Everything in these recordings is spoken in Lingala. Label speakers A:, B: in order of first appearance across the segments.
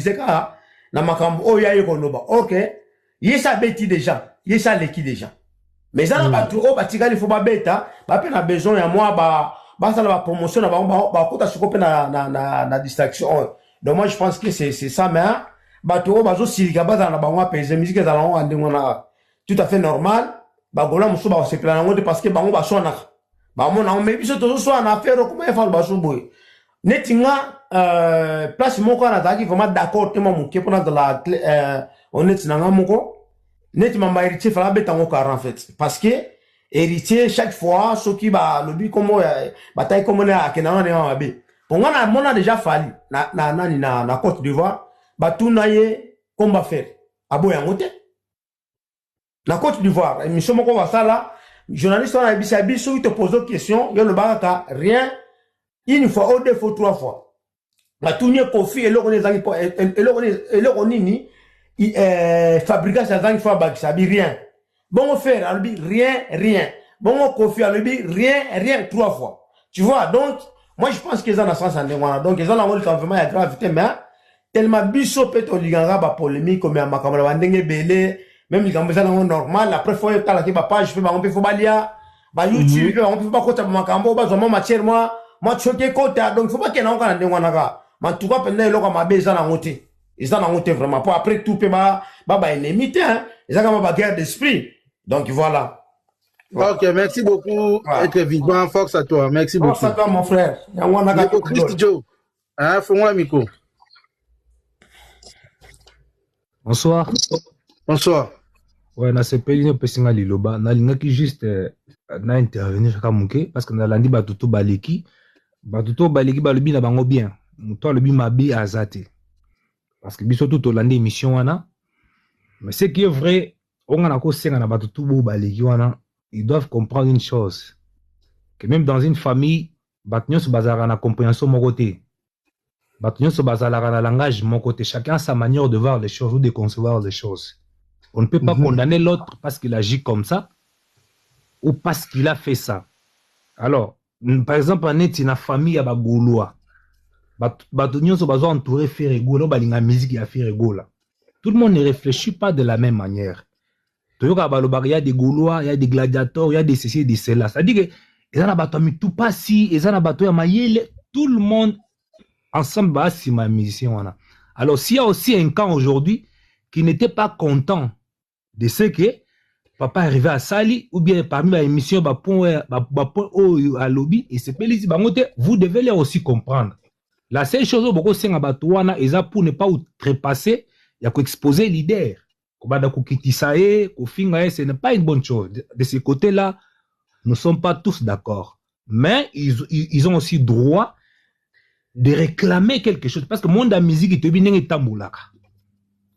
A: focaliser kaka na makambo oyo aye koloba. Ok, ye sa abeti déjà, ye sa aleki déjà, mais eza na bato oyo batikali, fo babeta bape na besoin ya mwa ba basala bapromotion na bango, bakota siko mpe na distraction oyo. Donc moi, je pense que c'est ça. Mais bato oyo bazosilika, bazala na bango apaise. Musique ezala yango ya ndenge wana, tout à fait normal. Bagola mosusu bakosepela nango te parce que bango baswanaka, bamona yango, mais biso tozoswana affaire okoma efalo baso boye. Neti nga, place moko wana nazalaki vraiment d'accord te mwa moke, mpo nazala honnête na nga moko. Neti mamba Héritier, fala abeta yango 40 en fait, parce que Héritier, chaque fois soki balobi kombo, batai kombo ne, akenda wana ndenge mabe. Po nga namona déjà Fally na nani na Côte d'Ivoire, batuna ye kombo affaire, aboya yango te. Na Côte d'Ivoire, émission moko basala, journaliste wana ayebisa biso: soki topose question, yo loba kaka rien, une fois ou deux fois, trois fois. Batuni ye Koffi, eloko nini ezangi, po eloko nini Fabregas azangi, fo abakisa, abi rien. Bongo Ferre alobi rien, rien. Bongo Koffi alobi rien, rien, trois fois, tu vois. Donc moi, je pense que eza na sens ya ndenge wana. Donc eza nango likambo vraiment ya grave te, mais tellement biso mpe tolingaka bapolémique, komea makambo na bandenge ebele. Même likambo eza nango normal, après fo etalaki bapage mpe bango mpe fo balia bayoutube mpe bango mpe fo bakota bamakambo, bazwa mwa matière, mwa tsoki ekota. Donc fo bakende yango kaka na ndenge wana kaka. Mais en tout cas mpenza, eloko ya mabe eza nango te, eza nango te vraiment. Po après tout mpe ba baennemi te, eza kama baguerre d'esprit. Donc voilà.
B: Ok, merci beaucoup.
A: Voilà.
B: Être vivant, force à toi. Merci beaucoup.
A: Force à toi, mon frère. Yango wana kaka.
B: Ndeko Christ Joe. Hein, fongola micro.
C: Bonsoir.
B: Bonsoir.
C: Ouais, nasepeli opesi nga liloba. Nalingaki juste na intervenir kaka moke parce que nalandi bato to baleki, bato to baleki, balobi na bango bien. Moto alobi mabe aza te parce que biso tu tolandi émission wana. Mais ce qui est vrai, onga nakosenga na bato tu bo baleki wana, ils doivent comprendre une chose, que même dans une famille, bato nyonso bazalaka na compréhension moko te, bato nyonso bazalaka na langage moko te. Chacun a sa manière de voir les choses ou de concevoir les choses. On ne peut pas condamner l'autre parce qu'il agit comme ça ou parce qu'il a fait ça. Alors, par exemple, neti na famille ya bagaulois, bato nyonso bazo entouré Ferre Gola, balinga musique ya Ferre Gola, tout le monde ne réfléchit pas de la même manière. Toyoka balobaka: y a des Gaulois, y a des gladiateurs, y a des ceci et des cela. C'est à dire que eza na bato ya mitu pasi, eza na bato ya mayele, tout le monde ensemble baasima ya musicien wana. Alors, s'il y a aussi un camp aujourd'hui qui n'était pas content de ce que papa arrivé asali, ou bien parmi baémission, bapoint bapoint oyo alobi esepelisi bango te, vous devez les aussi comprendre. La seule chose oyo bokosenga bato wana eza pour ne pas outrepasser ya koexposer leader, kobanda kokitisa ye, kofinga ye, ce n'est pas une bonne chose. De ce côté là, nous ne sommes pas tous d'accord, mais ils ont aussi droit de réclamer quelque chose, parce que monde ya musique, toyebi ndenge etambolaka.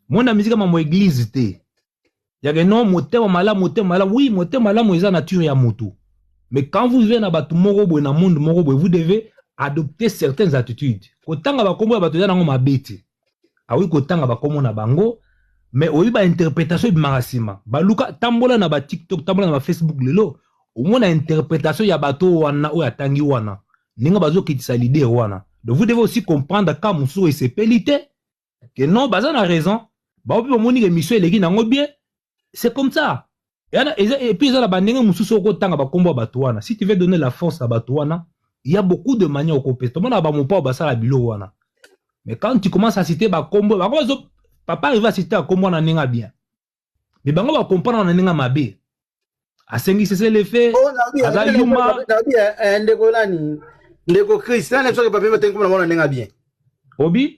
C: Monde ya musique, mamo église te yake non. Motema malamu, motema malamu, oui, motema malamu eza nature ya motu. Mais quand vous vivez na bato moko boye, na monde moko boye, vous devez adopter certaines attitudes. Kotanga bakombo ya bato eza nango mabe te, awi kotanga bakombo na bango, mais oyebi bainterprétation ebimaka nsima. Baluka, tambola na baTikTok, tambola na baFacebook lelo, omona interprétation ya bato wana oyo atangi wana, ndenge bazokitisa leader wana. Donc vous devez aussi comprendre ka mosusu esepeli te, que non, baza na raison. Bao mpe bamoni ke émission eleki nango bien, c'est comme ça. Et puis eza na bandenge mosusu okotanga bakombo ya bato wana. Si tu veux donner la force à bato wana, il y a beaucoup de manières okopesa. Tomona bamopa oyo basala biloko wana. Mais quand tu commences à citer bakombo bango, bazo papa arrive à citer bakombo wana ndenge ya bien, mais bango bacomprendre na ndenge ya mabe, asengi cessez le feu. Aza yuma.
B: Ndeko nani, ndeko Chris, nani soki papa batangi komona bango na ndenge ya bien?
C: Obi.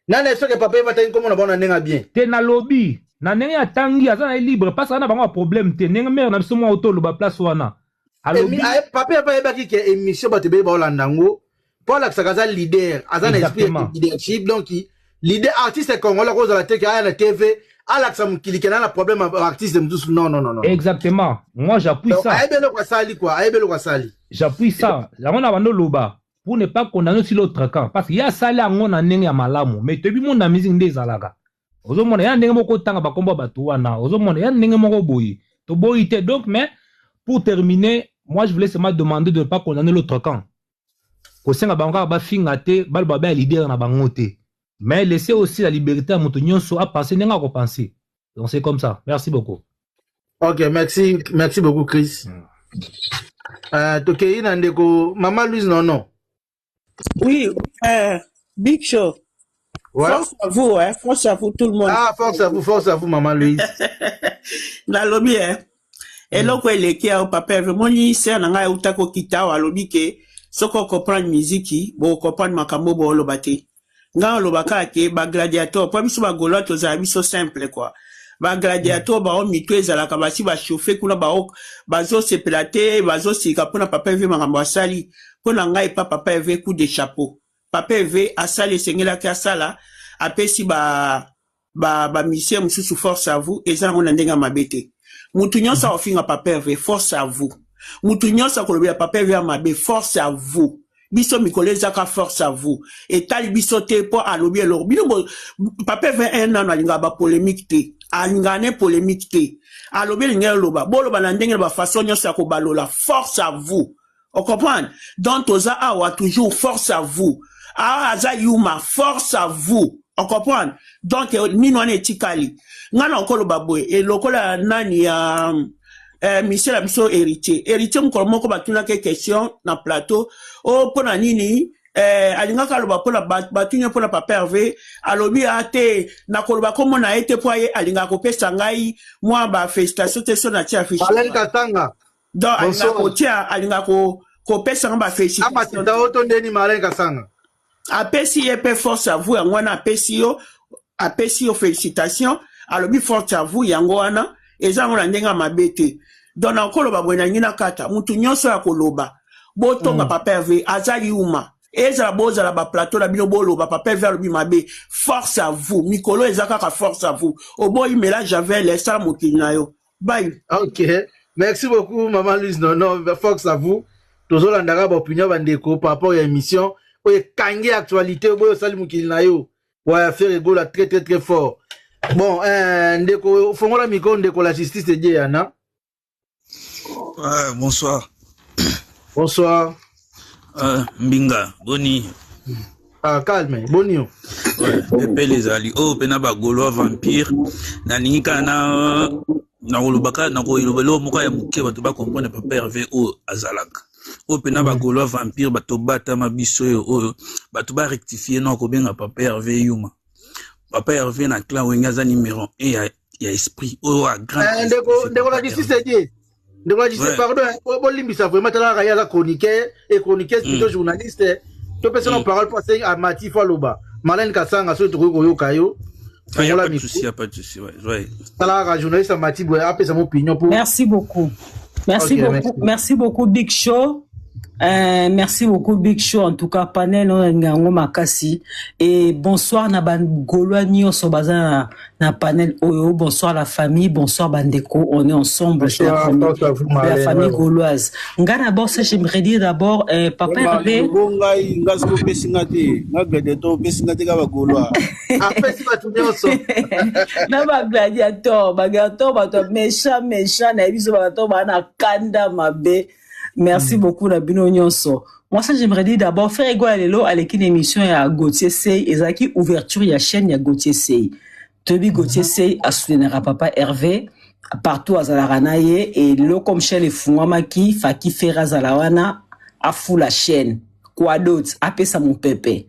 B: Nani soki papa batangi komona bango na ndenge ya bien?
C: Te, nalobi na ndenge atangi, aza na ye libre parce aza na bango ya problème te. Ndenge mare na biso mwa otoloba place wana, alobi.
B: Papa eva ayebaki ke émission, bato ebele baolanda yango, mpo alakisaka aza leader, aza na esprit ya leadership. Donc leader artiste congolais akozala te ke aya na TV, alakisa mokili ke na na problème ya artiste mosusu. Non, non, non, non.
C: Exactement, moi j'appuie
B: Donc
C: ça.
B: Ayebi eloko asali quoi, ayebi eloko asali.
C: J'appuie ça. Yango na bando loba pour ne pas condamner aussi l'autre camp, parce que ye asali yango na ndenge ya malamu. Mais toyebi monde ya musique nde ezalaka. Ozomona ya ndenge moko otanga bakombo ya bato wana, ozomona ya ndenge moko boye, toboyi te. Donc, mais pour terminer, moi, je voulais seulement demander de ne pas condamner l'autre camp. Kosenga bango kaka bafinga te, baloba ba ya leader na bango te. Mais laissez aussi la liberté à moto nyonso à penser ndenge akopenser. Donc c'est comme ça. Merci beaucoup.
B: Ok, merci, merci beaucoup, Chris. Tokei na ndeko Mama Louise Nono.
D: Oui, Big Show.
B: Ouais.
D: Force à vous, hein, force à vous tout le monde.
B: Ah, force à vous, Maman Louise.
D: Nalobi, hein. Eloko eleki awa, papa Hervé, moni sœur na ngai auta kokita awa, alobi ke soki okocomprendre miziki, bokocomprendre makambo booloba te. Ngai olobaka ke bagladiateur, mpo biso bagaulois tozala biso simple quoi. Bagladiateur bao mito ezalaka basi bachauffe kuna, bao bazosepela te, bazosika mpona papa Hervé makambo asali. Mpo na ngai epa papa Hervé, coup de chapeau. Papa Hervé asali esengelaki asala, apesi ba bamusicien mosusu force à vous, eza yango na ndenge ya mabe te. Mutu nyonso akofinga papa Hervé, force à vous. Mutu nyonso akolobela papa Hervé ya mabe, force à vous. Biso mikolo ezaka force à vous. Etali biso te mpo alobi eloko. Bino papa Hervé un nano alingaka bapolémique te. Alingaka ne polémique te. Alobi elingi aloba. Boloba na ndenge na bafaçon nyonso ya kobalola, force à vous. On comprend? Donc toza awa toujours force à vous. Ah, aza yuma, force à vous. On comprend? Donc nini wana etikali. Nga na okoloba boye, elokola nani ya monsieur na biso Héritier. Héritier mokolo moko batunaki question na plateau, o mpona nini alingaka aloba mpona batuni ye mpona papa Hervé, alobi a te, nakoloba kombo na ye te mpo aye alingaka kopesa ngai mwa bafélicitation te so natia affiche.
B: Alain Katanga.
D: Donc alingaka
B: Bonsoir.
D: kotia, alingaka kopesa nga bafélicitation.
B: Amatita oto ndeni Marlène Kasanga.
D: Apesi ye mpe force à vous yango wana, apesi yo félicitation, alobi force à vous yango wana, eza yango na ndenge ya mabe te. Donc nakoloba boye, nalingi nakata mutu nyonso ya koloba botonga papa Hervé aza yuma, ezala bozala baplateau na bino boloba papa Hervé alobi mabe, force à vous. Mikolo eza kaka force à vous. Oboyi, mela javel, esala mokili na yo. Bye.
B: Ok. Merci beaucoup, Maman Louise. Non, non, force à vous. Tozolandaka ba opinion bandeko par rapport à l'émission. Oye kangi actualité, oyo sali mokili na yo. Ouais, Ferre Gola très très très fort. Bon, ndeko fongola micro, ndeko la justice de Diana.
E: Ouais, bonsoir.
B: Bonsoir.
E: Mbinga, boni.
B: Ah, calme, boni.
E: Ouais, pepele ezali. Oyo mpe na bagaulois vampire. Nalingi kaka na nakolobaka, nakoloba eloko moko ya moke, bato bacomprendre papa Hervé oyo azalaka. Oyo mpe na bagaulois vampire, bato batama biso oyo oyo bato barectifie na kobenga papa Hervé yuma. Papa Hervé na clan Wenge aza numéro 1 ya esprit oyo a grand.
B: Ndeko la justice de Dieu. Ndeko la justice, pardon, bolimbisa vraiment, talaka ye aza chroniqueur et chroniqueuse plutôt journaliste. Topesa na parole po asengi amati fo aloba. Marlène Kasanga, soki tokoki koyoka yo.
E: Ah, y a
B: Fongola
E: pas de
B: micro.
E: souci, y a pas de souci, ouais.
B: Talaka journaliste amati boye apesa mo opinion po.
F: Merci beaucoup. Merci
B: Ok,
F: beaucoup.
B: merci.
F: Merci beaucoup, Big Show. Merci beaucoup, Big Show. En tout cas, panel, on a yango makasi. Et bonsoir, na ban Gaulois nyonso baza na panel oyo. Bonsoir la famille. Bonsoir Bandeko. On est ensemble. C'est la
B: Bonsoir,
F: famille,
B: force à vous,
F: la
B: Marlène.
F: famille
B: ouais.
F: gauloise. Nga d'abord, ça, j'aimerais dire d'abord, papa Hervé.
G: Ngai nga soki opesi nga te, nga gladiateur, opesi nga te ka bagaulois.
B: Apesi bato nyonso.
F: Na bagladiateur, bagladiateur, bato méchant, méchant na biso, bagladiateur baa na kanda mabe. Merci beaucoup na bino nyonso. Moi, ça, j'aimerais dire d'abord, Ferre Gola lelo aleki na émission ya Gauthier Sey, ezalaki ouverture ya chaîne ya Gauthier Sey. Toyebi Gauthier Sey asoutenaka papa Hervé partout azalaka na ye, et lelo comme chaîne efungwamaki, faki Ferre azala wana, afula chaîne, quoi d'autre, apesa mopepe.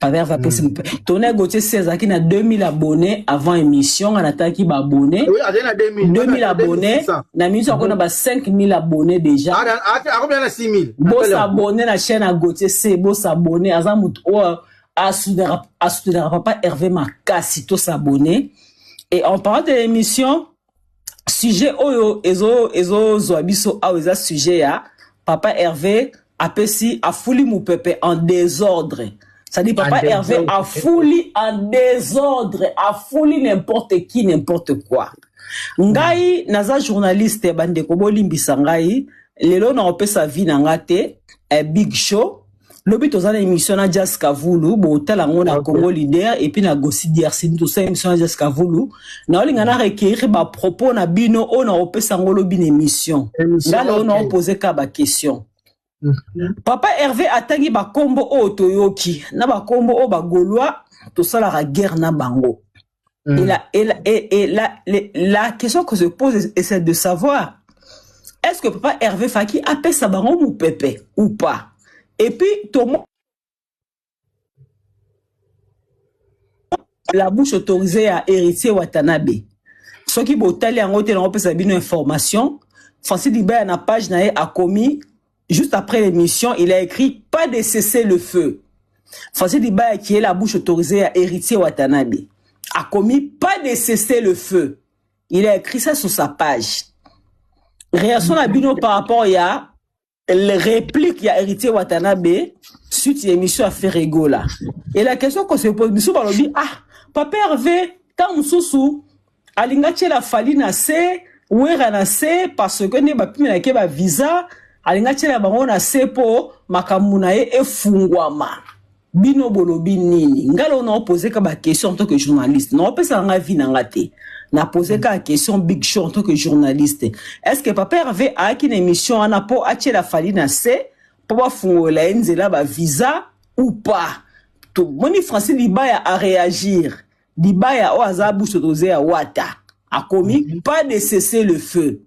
F: Papa Hervé apesi mopepe. Tona Gauthier Sey azalaki na 2000 abonnés avant émission, nga natalaki baabonnés.
B: Oui, azali na 2000.
F: 2000 abonnés, na minute akona ba 5000 abonnés déjà.
B: Akomi na 6000.
F: Bosabone na chaîne ya Gauthier C, bosabone, aza motu oyo asoutenaka papa Hervé makasi, tosabone. Et en parlant de l'émission, sujet oyo ezozwa biso awa eza sujet ya papa Hervé apesi, afuli mopepe en désordre, c'est-à-dire papa
B: En
F: Hervé
B: désordre.
F: Afuli en désordre, afuli n'importe qui, n'importe quoi. Ngai naza journaliste, bandeko bolimbisa ngai, lelo na kopesa vie na nga te. Big Show, lobi toza na émission na Jas Kavulu, botala yango na Congo Leader et puis na Gosi DRC. Tosala émission na Jas Kavulu, naolinga na recueillir bapropos na bino oyo na kopesa yango lobi na émission.
B: Émission,
F: Ngai lelo
B: ok.
F: naopose ka baquestion. Papa Hervé atangi bakombo oyo toyoki na bakombo oyo bagaulois tosalaka guerre na bango. Et la, et la, et, et la, la question que se pose est celle de savoir est-ce que Papa Hervé Faki apesa bango mupepe ou pas? Et puis tomo la bouche autorisée ya Héritier Watanabe. Soki botali yango te, nakopesa bino information. Francis Dibaya na page na ye akomi juste après l'émission, il a écrit: pas de cesser le feu. Francis Dibaya, qui est la bouche autorisée ya Héritier Watanabe, akomi pas de cesser le feu. Il a écrit ça sur sa page. Réaction na bino par rapport ya le réplique ya Héritier Watanabe suite à l'émission à Ferre Gola. Et la question qu'on se pose, biso balobi: ah, Papa Hervé, tant mosusu alinga tiela Fally na se, Wera na se, parce que nde bapimelaki ba visa, alinga tiela bango na se mpo makambo na ye efungwama. Bino bolobi nini? Ngai lelo naopose ka baquestion en tant que journaliste, naopesaka ngai vie na nga te, napose kaka question. Big Show, en tant que journaliste, est ce que Papa Hervé ayaki na émission wana mpo atiela Fally na se mpo bafungolela ye nzela bavisa ou pas? Tomoni Francis Libaya aréagir. Libaya oyo aza bouche autorisée ya Wata akomi pas de cesser le feu.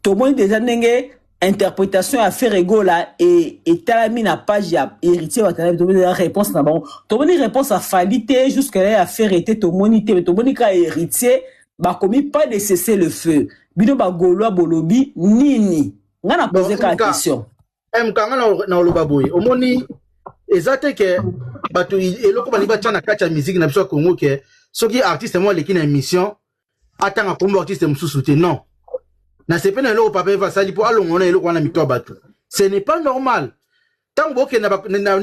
F: Tomoni déjà ndenge interprétation ya Ferre Gola etalami na page ya Héritier Watanabe. Tomoni déjà réponse na bango, tomoni réponse ya Fally te, jusque là ya Ferre te tomoni te, mais tomoni kaka Héritier bakomi pas de cesser le feu. Bino bagaulois bolobi nini? Nga na pose kaka question.
B: Mk, nga na oloba boye: omoni, eza te ke bato eloko balingi batya na kati ya musique na biso ya Congo ke soki artiste moko aleki na émission, atanga kombo artiste mosusu te. Non, nasepe na eloko Papa Eva asali mpo alongo na eloko wana mito ya bato. Ce n'est pas normal. Ntango bokende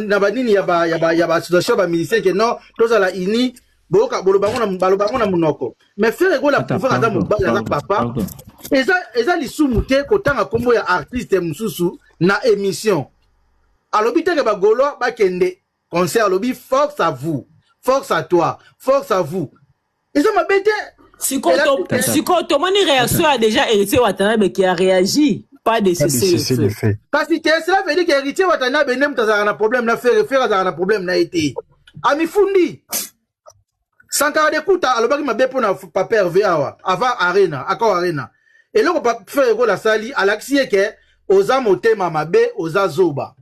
B: na banini ya baassociation ya bamusicien ke non, tozala uni, boloba yango na monoko, mais Ferre Gola prouver aza mobali, aza papa. Eza lisumu te kotanga nkombo ya artiste mosusu na émission. Alobi te ke bagaulois bakende concert, alobi force à vous, force à toi, force à vous. Eza mabe te.
F: Sikoyo tomoni réaction ya déjà Héritier Watanabe qui a réagi: pas de cesser le feu.
B: Kasi te, cela veut dire que Héritier Watanabe nde moto azalaka na problème na Ferre. Ferre azalaka na problème na ye te. Amifundi Sankara de Kuta alobaki mabe mpo na Papa Hervé awa avant Arena, Accor Arena. Eloko Ferre Gola asali, alakisi ye ke oza motema mabe, oza zoba.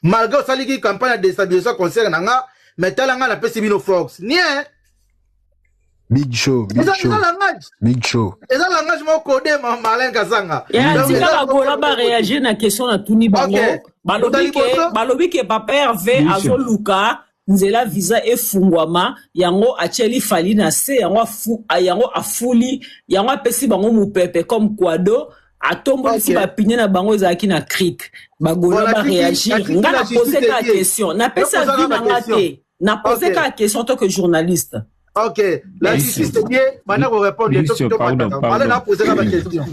B: Malgré osaliki campagne ya déstabilisation concert na nga, mais tala nga napesi bino force nie.
H: Big Show, Big Show.
B: Eza langage.
H: Big Show.
B: Eza langage moko codé, Marlin Kazanga.
F: Ya tika bagaulois baréagir na question natuni bango. Balobi ke Papa Hervé azoluka nzela visa efungwama, yango atieli Fally na se, yango afu, yango afuli, yango apesi bango mopepe comme quado, atombolisi bapine na bango ezalaki na cric. Bagaulois baréagir. Nga na pose kaka question, napesi avis na nga te, na pose kaka question en tant que journaliste.
B: Ok, la justice est bien. Maintenant, on répond.
E: Pardon,
B: pardon. On poser la question.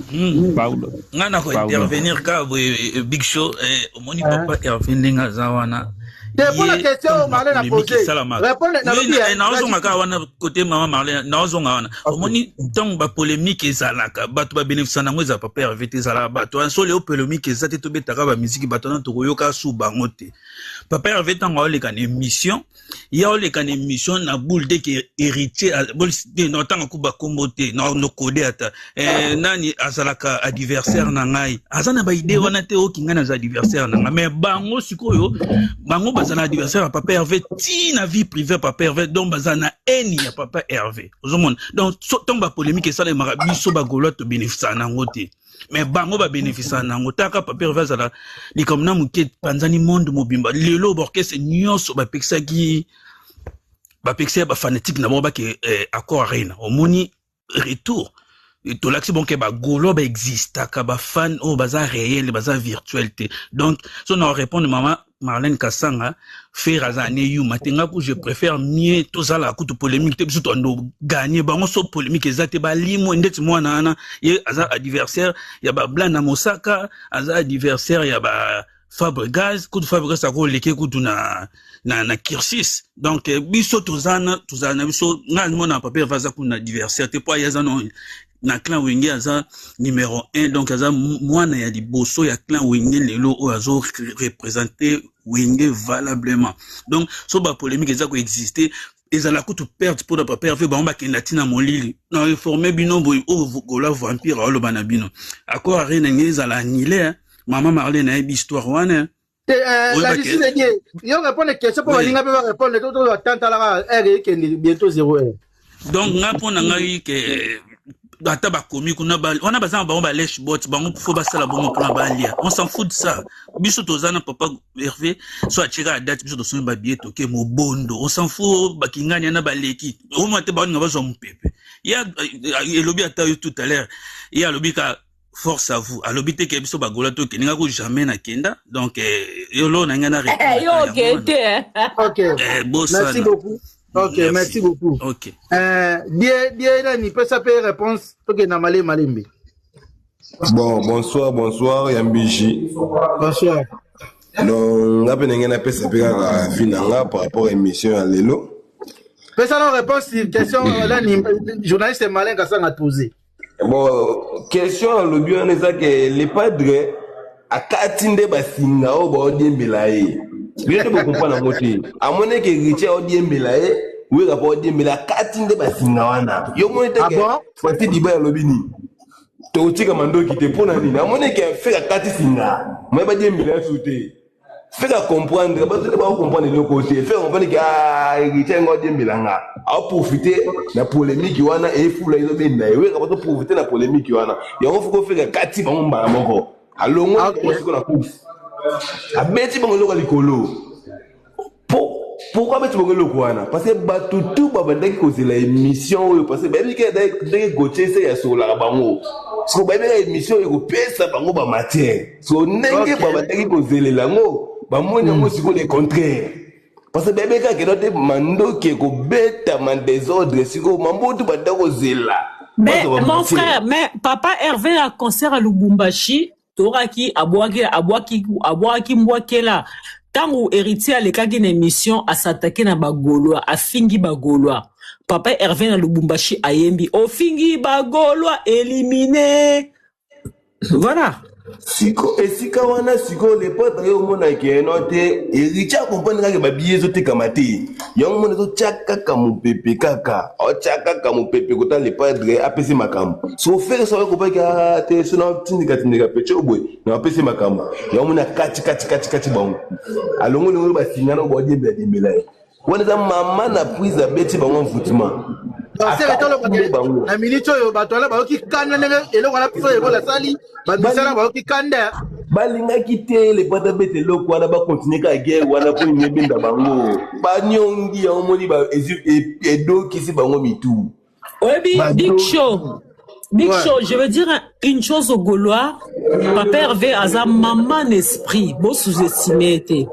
E: Pardon. Nga na ko-intervenir kaka boye, Big Show. Omoni Papa Hervé ndenge aza wana.
B: Te, pour la question Marlène a posé.
E: Répondre. Naozonga kaka wana côté mama Marlène, naozonga wana. Omoni, ntango bapolémique ezalaka, bato babénéficia nango eza Papa Hervé te, ezalaka bato wana. So leo polémique eza te, tobetaka bamusiki, bato wana tokoyoka su bango te. Papa Hervé, ntango aoleka na émission, ye aoleka na émission na boule te ke Héritier notanga ku bakombo te, nokode ata nani azalaka adversaire na ngai. Aza na baidée wana te oki ngai naza adversaire na ngai. Mais bango sikoyo, bango baza na adversaire ya Papa Hervé ti na vie privée ya Papa Hervé, donc baza na haine ya Papa Hervé. Ozomona, donc ntango bapolémique esalemaka, biso bagaulois tobénéficiaka nango te, mais bango babénéficiaka nango. Taka Papa Hervé azala likambo na moke, panzani monde mobimba. Lelo baorchestre nyonso bapekisaki, bapekisa ya bafanatique na bango bake Accor Arena. Omoni retour tolakisi bonke bagaulois baexistaka, bafan oyo baza réel, baza virtuel te. Donc so na répondre mama Marlène Kasanga, Ferre aza ne yuma te. Nga ku je préfère mieux tozala kutu polémique te, biso toando gagner bango. So polémique eza te, balimo ndeti mwana wana, ye aza adversaire ya bablan na mosaka, aza adversaire ya ba Fabregas. Kutu Fabregas akoleke kutu na Kirsis. Donc biso tozana, tozala na biso. Nga mona Papa Hervé aza kuna adversaire te, po aye aza no Na clan Wenge aza numéro 1, donc aza mwana ya liboso ya clan Wenge lelo oyo azo représenter Wenge valablement. Donc so ba polémique eza ko exister, ezala kutu perte mpona papa Herve. Bango bakenda ntina molili na informe bino boye, oyo Gola vampire aoloba na bino, accord Arena nge ezala annulé. Mama Marlene ayebi histoire wana.
B: Te, la justice est Dieu. Yo répondre question po balinga pe ba répondre to to tantalaka heure ekende bientôt 0 heure.
E: Donc nga, mpo na ngai ke ata bakomi kuna wana, baza na bango balèche bot bango, fo basala bongo mpona balia. On s'en fout de ça. Biso toza na papa Hervé. So atieka ya date, biso tosombi babillet, toke mobondo. On s'en fout. Bakingani yana baleki omwa te, baoninga bazwa mopepe. Ye elobi ata yo tout à l'heure, ye alobi ka force à vous. Alobi te ke biso bagola tokende. Nga ko jamais nakenda. Donc elo na ngai na
F: Yo okende te.
B: Ok. Merci beaucoup. Ok, merci, merci beaucoup.
E: Ok.
B: Die die nani pesa pe réponse, tokenda malembe malembe.
H: Bon, bonsoir, bonsoir, Yambiji.
B: Bonsoir.
H: Donc, nga mpe ndenge napesa mpe kaka avis na nga par rapport à émission ya lelo.
B: Pesa na réponse question nani journaliste malin kasanga posé.
H: Bon, question alobi wana eza ke le padre akati nde basinga oyo baodiembela ye. Bino nde bocomprendre yango te. Amoni ke Héritier aodiembela ye, Wera mpo aodiembela, akati nde basinga wana. Yo moni te ke Fati Diba alobi nini? Tokotika mandoki te. Mpo na nini? Amoni ke Ferre akati singa moye badiembela ye su te. Ferre comprendre, bato te bakocomprendre eloko te. Ferre comprendre ke, ah, Héritier ngo adiembela nga, aprofite na polémique wana, efula ezobenda ye. Wera bazoprofite na polémique wana. Yango foko Ferre akati bango mbala moko, alongoli bango siko na course, abeti bango eloko ya likolo. Pourquoi abeti bango eloko wana? Parce que bato tu babandaki kozela émission oyo, parce que bayebi ke ndenge Gautier se asololaka bango. Siko bayebi kaka émission oyo ekopesa bango bamatière. So ndenge babandaki kozelela yango, bamoni yango sikoyo le contraire, parce que bayebi kaka keno te mandoki ekobetama désordre. Sikoyo mambotu banda kozela.
F: Mais mon frère, mais papa Hervé, na concert à Lubumbashi, tokaki abwaki abwaki abwaki mbwakela. Ntango Héritier alekaki na émission, asatake na bagaulois, afingi bagaulois. Papa Hervé na Lubumbashi ayembi ofingi bagaulois, éliminé, voilà.
H: Siko esika wana sikoyo le padre ye omonaki eno te. Héritier acomprendre kaka babillet ezotekama te. Yango mona ezotya kaka mopepe, kaka otya kaka mopepe kota. Le padre apesi makambo. Siko Ferre so akopaki te, so na tindika tindika pece boye na apesi makambo. Yango mona kati kati kati kati bango, alongoli oyo basingana oyo baodiembela diembela ye wana. Eza mama na prise, abeti bango mvutima.
B: Na minute oyo bato wana bayoki kanda ndenge eloko wana biso ekola asali bamisala, bayoki kanda.
H: Balingaki te le padre abeta eloko wana, bacontinue kaka guerre wana mpo nini ebenda bango baniongi. Yango moni edokisi bango mitu.
F: Oyebi, Big Show, Big Show, je veux dire une chose aux Gaulois. Papa Hervé aza maman esprit, bo sous-estimer te.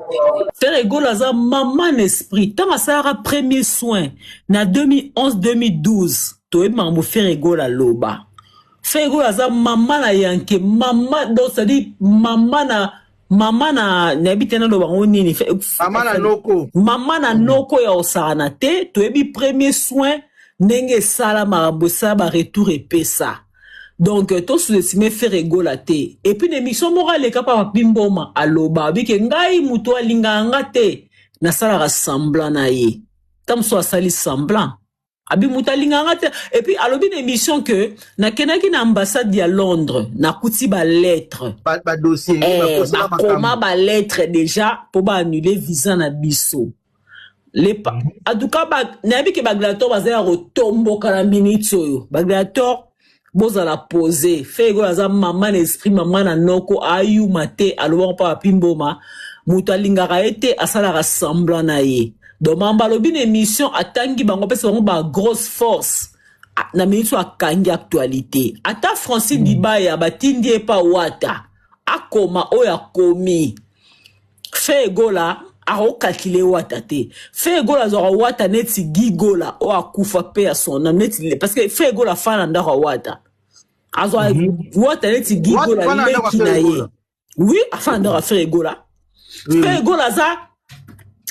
F: Ferre Gola aza maman esprit. Tant asalaka premier soin na 2011-2012, toyebi makambo Ferre Gola loba. Ferre Gola aza mama na yanke, mama, donc c'est-à-dire mama na mama na nayebi te naloba ngo nini.
B: Mama na noko.
F: Mama na noko ya osakana te. Toyebi premier soin ndenge esala makambo, esala baretour, epesa. Donc tosous-estime Ferre Gola te. Et puis na émission moko aleka pa Papi Mboma, aloba abike ngai moto alingaka nga te, nasalaka semblant na ye. Ta mosusu asali semblant, abi moto alingaka nga te. Et puis alobi na émission que nakendaki na ambassade ya Londres, nakuti balettre.
B: Badossier.
F: Eh, bakoma balettre déjà mpo baannule visa na biso. En tout cas, nayebi ke bagladiator baza ya kotomboka na minute oyo. Bagladiator, bozala posé. Ferre Gola aza mama na esprit, mama na noko, ayuma te. Alobaka mpa Papi Mboma moto alingaka ye te, asalaka semblant na ye. Donc mamba alobi na émission, atangi bango, apesa bango bagrosse force. Na minute oyo akangi actualité. Ata Francis Dibaya batindi ye pa Wata akoma oyo akomi, Ferre Gola akokakile Wata te. Ferre Gola azwaka Wata neti Gigola oyo akufa mpe ya son âme, neti parce que Ferre Gola afana na ndako ya Wata, azwa Wata neti Gigola leki na ye. Oui, afana ndako ya Ferre Gola. Ferre Gola aza,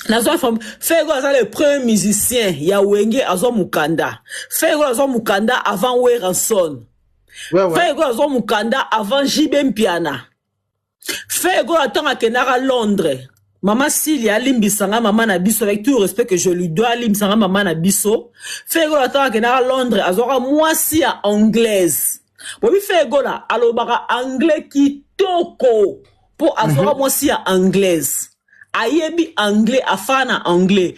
F: nazwa Ferre Gola aza le premier musicien ya Wenge azwa mokanda. Ferre Gola azwa mokanda avant Werrason.
B: Ouais, ouais.
F: Ferre Gola azwa mokanda avant JB Mpiana. Ferre Gola ntango akendaka Londres, mama Silia alimbisa nga, mama na biso, avec tout le respect que je lui dois, alimbisa nga mama na biso. Ferre Gola ntango akendaka Londres, azwaka mwasi ya anglaise. Bobi Ferre Gola alobaka anglais kitoko mpo azwaka mwasi ya anglaise. Ayebi anglais, afaa na anglais.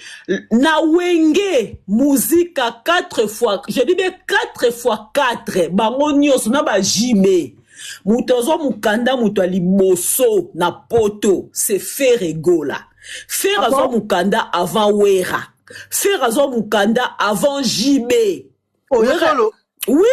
F: Na Wenge Muzika 4 fois, je dis bien 4 fois 4, bango nyonso na ba JB. Moto azwa mokanda, moto ya liboso na poto, c'est Ferre Gola. Ferre azwa mokanda avant Wera. Ferre azwa mokanda avant JB.
B: Oh, ya
F: Wera-
B: solo.
F: Oui,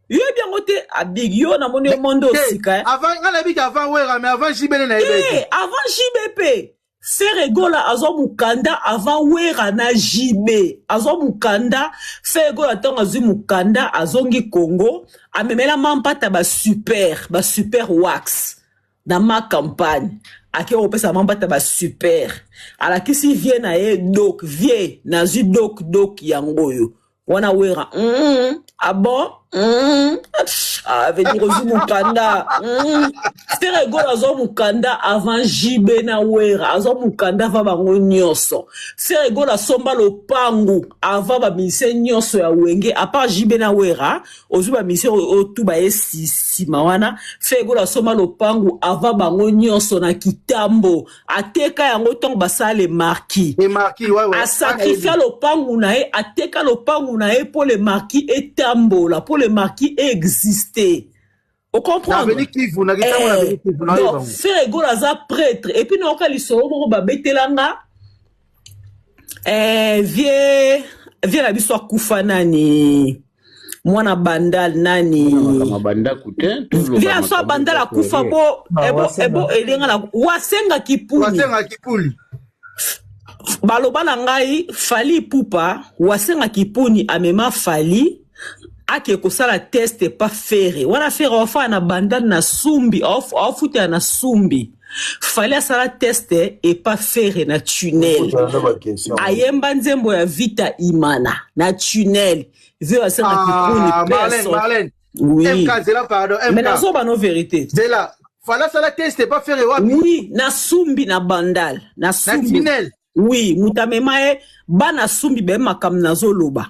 F: yoyebi yango te, abig yo namoni yo mondo
B: Te,
F: osika, eh.
B: avant nga nayebi ke avant Wera, mais avant JB nde nayebi
F: Te,
B: te.
F: avant JB mpe. Ferre Gola azwa mokanda avant Wera na JB. Azwa mokanda. Ferre Gola ntango azwi mokanda, azongi Congo, amemela mampata ba super, ba super wax na ma campagne. Ake kopesa mampata ba super, alakisi vie na ye dok vie nazwi dok dok yango oyo wana Wera, ah bon, ah, veut dire ozwi mokanda. Ferre Gola azwa mokanda avant JB na Wera, azwa mokanda avant bango nyonso. Ferre Gola asomba lopangu avant bamusicien nyonso ya Wenge, à part JB na Wera. Ozwi bamusicien oyo tu baye nsima wana, Ferre Gola asomba lopangu avant bango nyonso na Kitambo. Ateka yango ntango basala le Marquis.
B: Le Marquis, ouais, ouais.
F: Asakrifia lopangu na ye, ateka lopangu na ye mpo le Marquis etambola, mpo le Marquis existe.
B: Na
F: Ocomprendre?
B: avenue Kivu, na Kitambo, na avenue Kivu, na
F: Donc
B: bango.
F: Ferre Gola aza prêtre. Et puis nayoka lisolo moko babetelanga, vie na biso akufa nani, mwana Bandal nani?
I: Makambo bandako te.
F: Vie na biso ya Bandal akufa bo
J: Ah,
F: ebo
J: Wasenga.
F: ebo elenga na Wasenga Kipuni.
B: Wasenga Kipuli.
F: Baloba na ngai, Fally Ipupa, Wasenga Kipuni amema Fally ake kosala test pa Ferre wana. Ferre aofaa na Bandal na Sumbi, aofutela na Sumbi. Fally asala test epa Ferre na tunnel, ayemba nzembo ya Vita Imana na tunnel. Vie Wasenga Kipuni
B: Ah,
F: pe
B: Marlène, Marlène.
F: Oui.
B: MK, Zela, pardon. MK.
F: Mais nazoba no vérité.
B: Zela. Fala sala test pas faire wapi?
F: Oui, na Sumbi, na Bandal, na
B: Na
F: Sumbi.
B: tunnel.
F: Oui, moto amema ye, bana Sumbi be makambo nazoloba.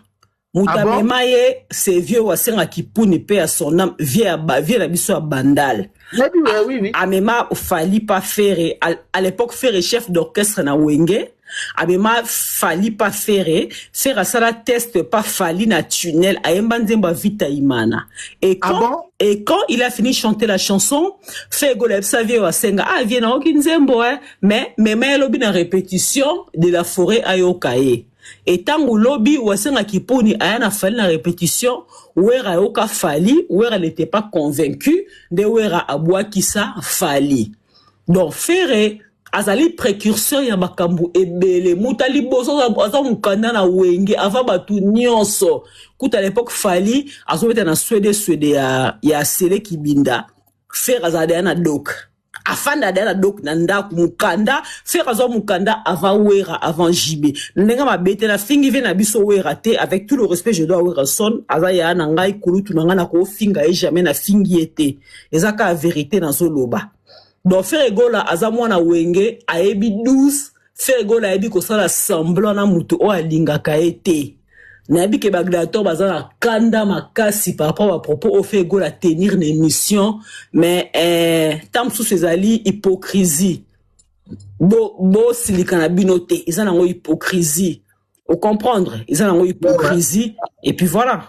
F: Moto
B: Ah bon?
F: amema ye, c'est vieux Wasenga Kipuni, mpe ya son âme, vie ya vie na biso ya Bandal.
B: Nayebi, ouais, oui.
F: Amema Fally pa Ferre à l'époque Ferre chef d'orchestre na Wenge. Amema Fally pa Ferre, Ferre asala test pa Fally na tunnel, ayemba nzembo ya Vita Imana. Et
B: Ah
F: quand,
B: bon?
F: Et quand il a fini de chanter la chanson, Ferre Gola ayebisa vie Wasenga: ah vie, naoki nzembo, eh, mais mema elobi na répétition de la forêt, ayoka ye. Et ntango lobi Wasenga Kipuni aya na Fally na répétition, Wera ayoka Fally, Wera n'était pas convaincu, nde Wera abwakisa Fally. Donc Ferre azali précurseur ya makambo ebele. Moto ya liboso aza mokanda na Wenge avant bato nyonso. Kuta à l'époque Fally azobeta na Swede Swede ya Sele Kibinda, Ferre azala deya na dok, afanda deya na dok na ndako. Mokanda, Ferre azwa mokanda avant Wera, avant JB. Ndenge mabe te, nafingi ve na biso Wera te. Avec tout le respect je dois Wera son, aza ya na ngai, kulutu na ngai, nakofinga ye jamais, nafingi ye te, eza kaka vérité nazoloba. Donc Ferre Gola aza mwana Wenge, ayebi 12. Ferre Gola ayebi kosala semblant na moto oyo alingaka ye te. Nayebi ke bagladiator baza na kanda makasi par rapport bapropos oyo Ferre Gola tenir na émission, mais ntan mosusu ezali hypocrisie. Bosilika na bino te, eza nango hypocrisie, ocomprendre? Eza nango hypocrisie et puis voilà.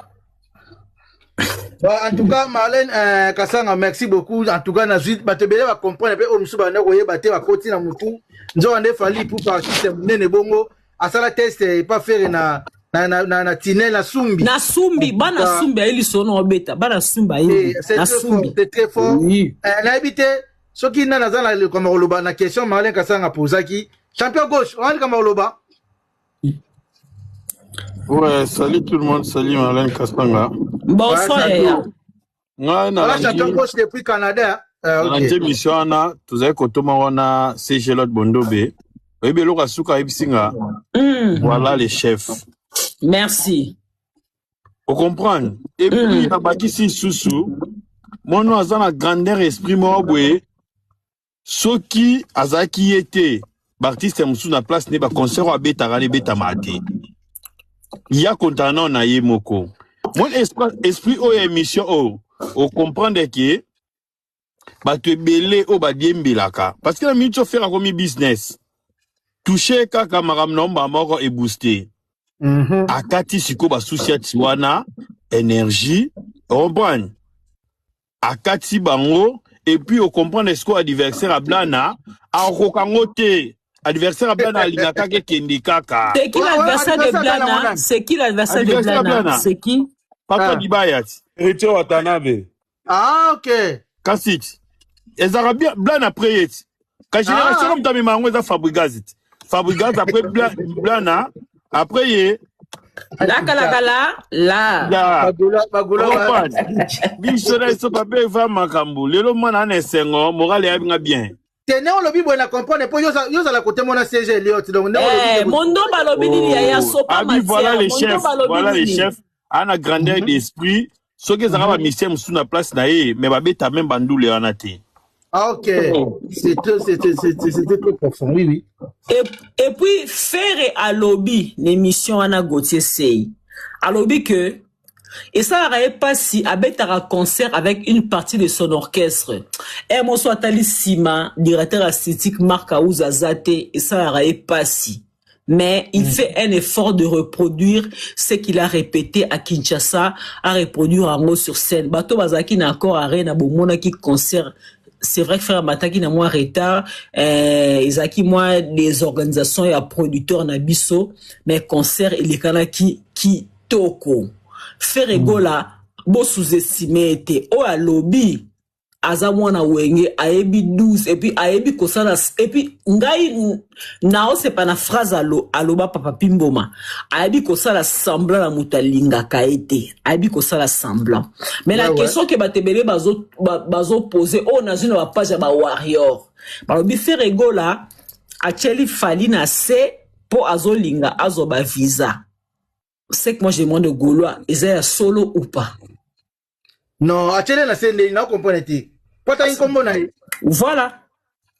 B: Bon, en tout cas, Marlène Kassanga, merci beaucoup. En tout cas, nazwi bato ebele bacomprendre mpe oyo mosusu banda koyeba te, bakoti na motu. Nzoka nde Fally Ipupa, artiste monene bongo, asala test epa Ferre na tunnel na Sumbi.
F: Na Sumbi, bana Sumbi aye lisolo na obeta, bana Sumbi aye.
B: C'est
F: Na
B: très fort,
F: Sumbi.
B: c'est très fort.
F: Oui.
B: Nayebi te soki nani aza na likambo koloba na question Marlène Kassanga posaki. Champion gauche, oza likambo koloba?
G: Ouais, salut tout le monde, salut Marlène Kassanga.
F: Bonsoir,
B: Ouais,
F: yaya.
G: Ngai
B: Voilà, champion
G: nalandi
B: gauche depuis Canada. Ok.
G: nalandi émission wana, tozali kotoma wana CG Lot Bondobe. Oyebi eloko asuka ayebisi nga? Voilà les chefs.
F: Merci.
G: Ocomprendre? Et puis nabakisi lisusu, mwana aza na grandeur esprit moko boye. Soki azalaki ye te, baartiste mosusu na place nde baconcert oyo abetaka wana ebetamaka te. Ya kontana nao na ye moko. Mwana esprit oyo ya émission oyo, ocomprendre ke bato ebele oyo badiembelaka, parce que na minute oyo Ferre akomi business, touche kaka makambo na mbala moko ebooste. Akati sikoyo basusiati wana énergie, ocomprendre? Akati bango, et puis ocomprendre sikoyo adversaire ablana akokoka yango te. Adversaire ablana alingaka kaka ekende kaka.
F: C'est qui l'adversaire de Blana? C'est qui l'adversaire de
G: Adversaire
F: Blana?
G: Blana.
F: C'est qui?
G: Papa Dibaya ti.
I: Héritier Watanabe.
B: Ah, ok.
G: Kasi ti ezalaka bien Blana après ye ti ka génération. Moto amema yango eza Fabrigaz ti, Fabrigaz après Blana après ye.
F: La kala la la.
G: Ya.
B: Bagula bagula.
G: Comprendre biso na biso pape eva makambo lelo mwana ana esengo morale eyabinga bien.
B: Te, ne olobi boye na comprendre po yozala kote mona CG Eliot, donc nde olobi.
F: Eh, Mondo balobi nini ya sopa?
G: Abi voilà
F: matière.
G: Les
F: Mondo
G: chefs
F: balobi
G: voilà les
F: nini?
G: chefs ana grandeur d'esprit. Soki ezalaka bamisien mosusu na place na ye, mais babeta même bandule wana te.
B: Ah, ok, c'était très profond, oui.
F: Et puis Ferre alobi na émission wana, Gauthier Sey alobi que esalaka ye mpasi abetaka concert avec une partie de son orchestre e moso atali nsima, directeur artistique Marc Aouz aza te, esalaka ye mpasi, mais il fait un effort de reproduire ce qu'il a répété à Kinshasa, à reproduire yango sur scène. Bato bazalaki na Accor Arena, bomonaki concert. C'est vrai que Ferre amataki na mwa retard, ezalaki mwa des organisations ya producteur na biso, mais concert elekanaki kitoko. Ferre Gola bosous-estime ete oyo alobi aza mwana Wenge, ayebi 12 et puis ayebi kosala. Et puis ngai naosepa na phrase aloba Papa Pimboma, ayebi kosala semblant na moto alingaka ye te, ayebi kosala semblant. Mais la question ke bato ebele bazopose oyo nazwi na bapage ya bawarrior, balobi Ferre Gola atieli Fally na se mpo azolinga azwa bavisa. C'est que moi je demande aux Gaulois, eza ya solo ou pas?
B: Non, atiele na se ndeni? Na comprendre te po atangi nkombo na ye.
F: Voilà.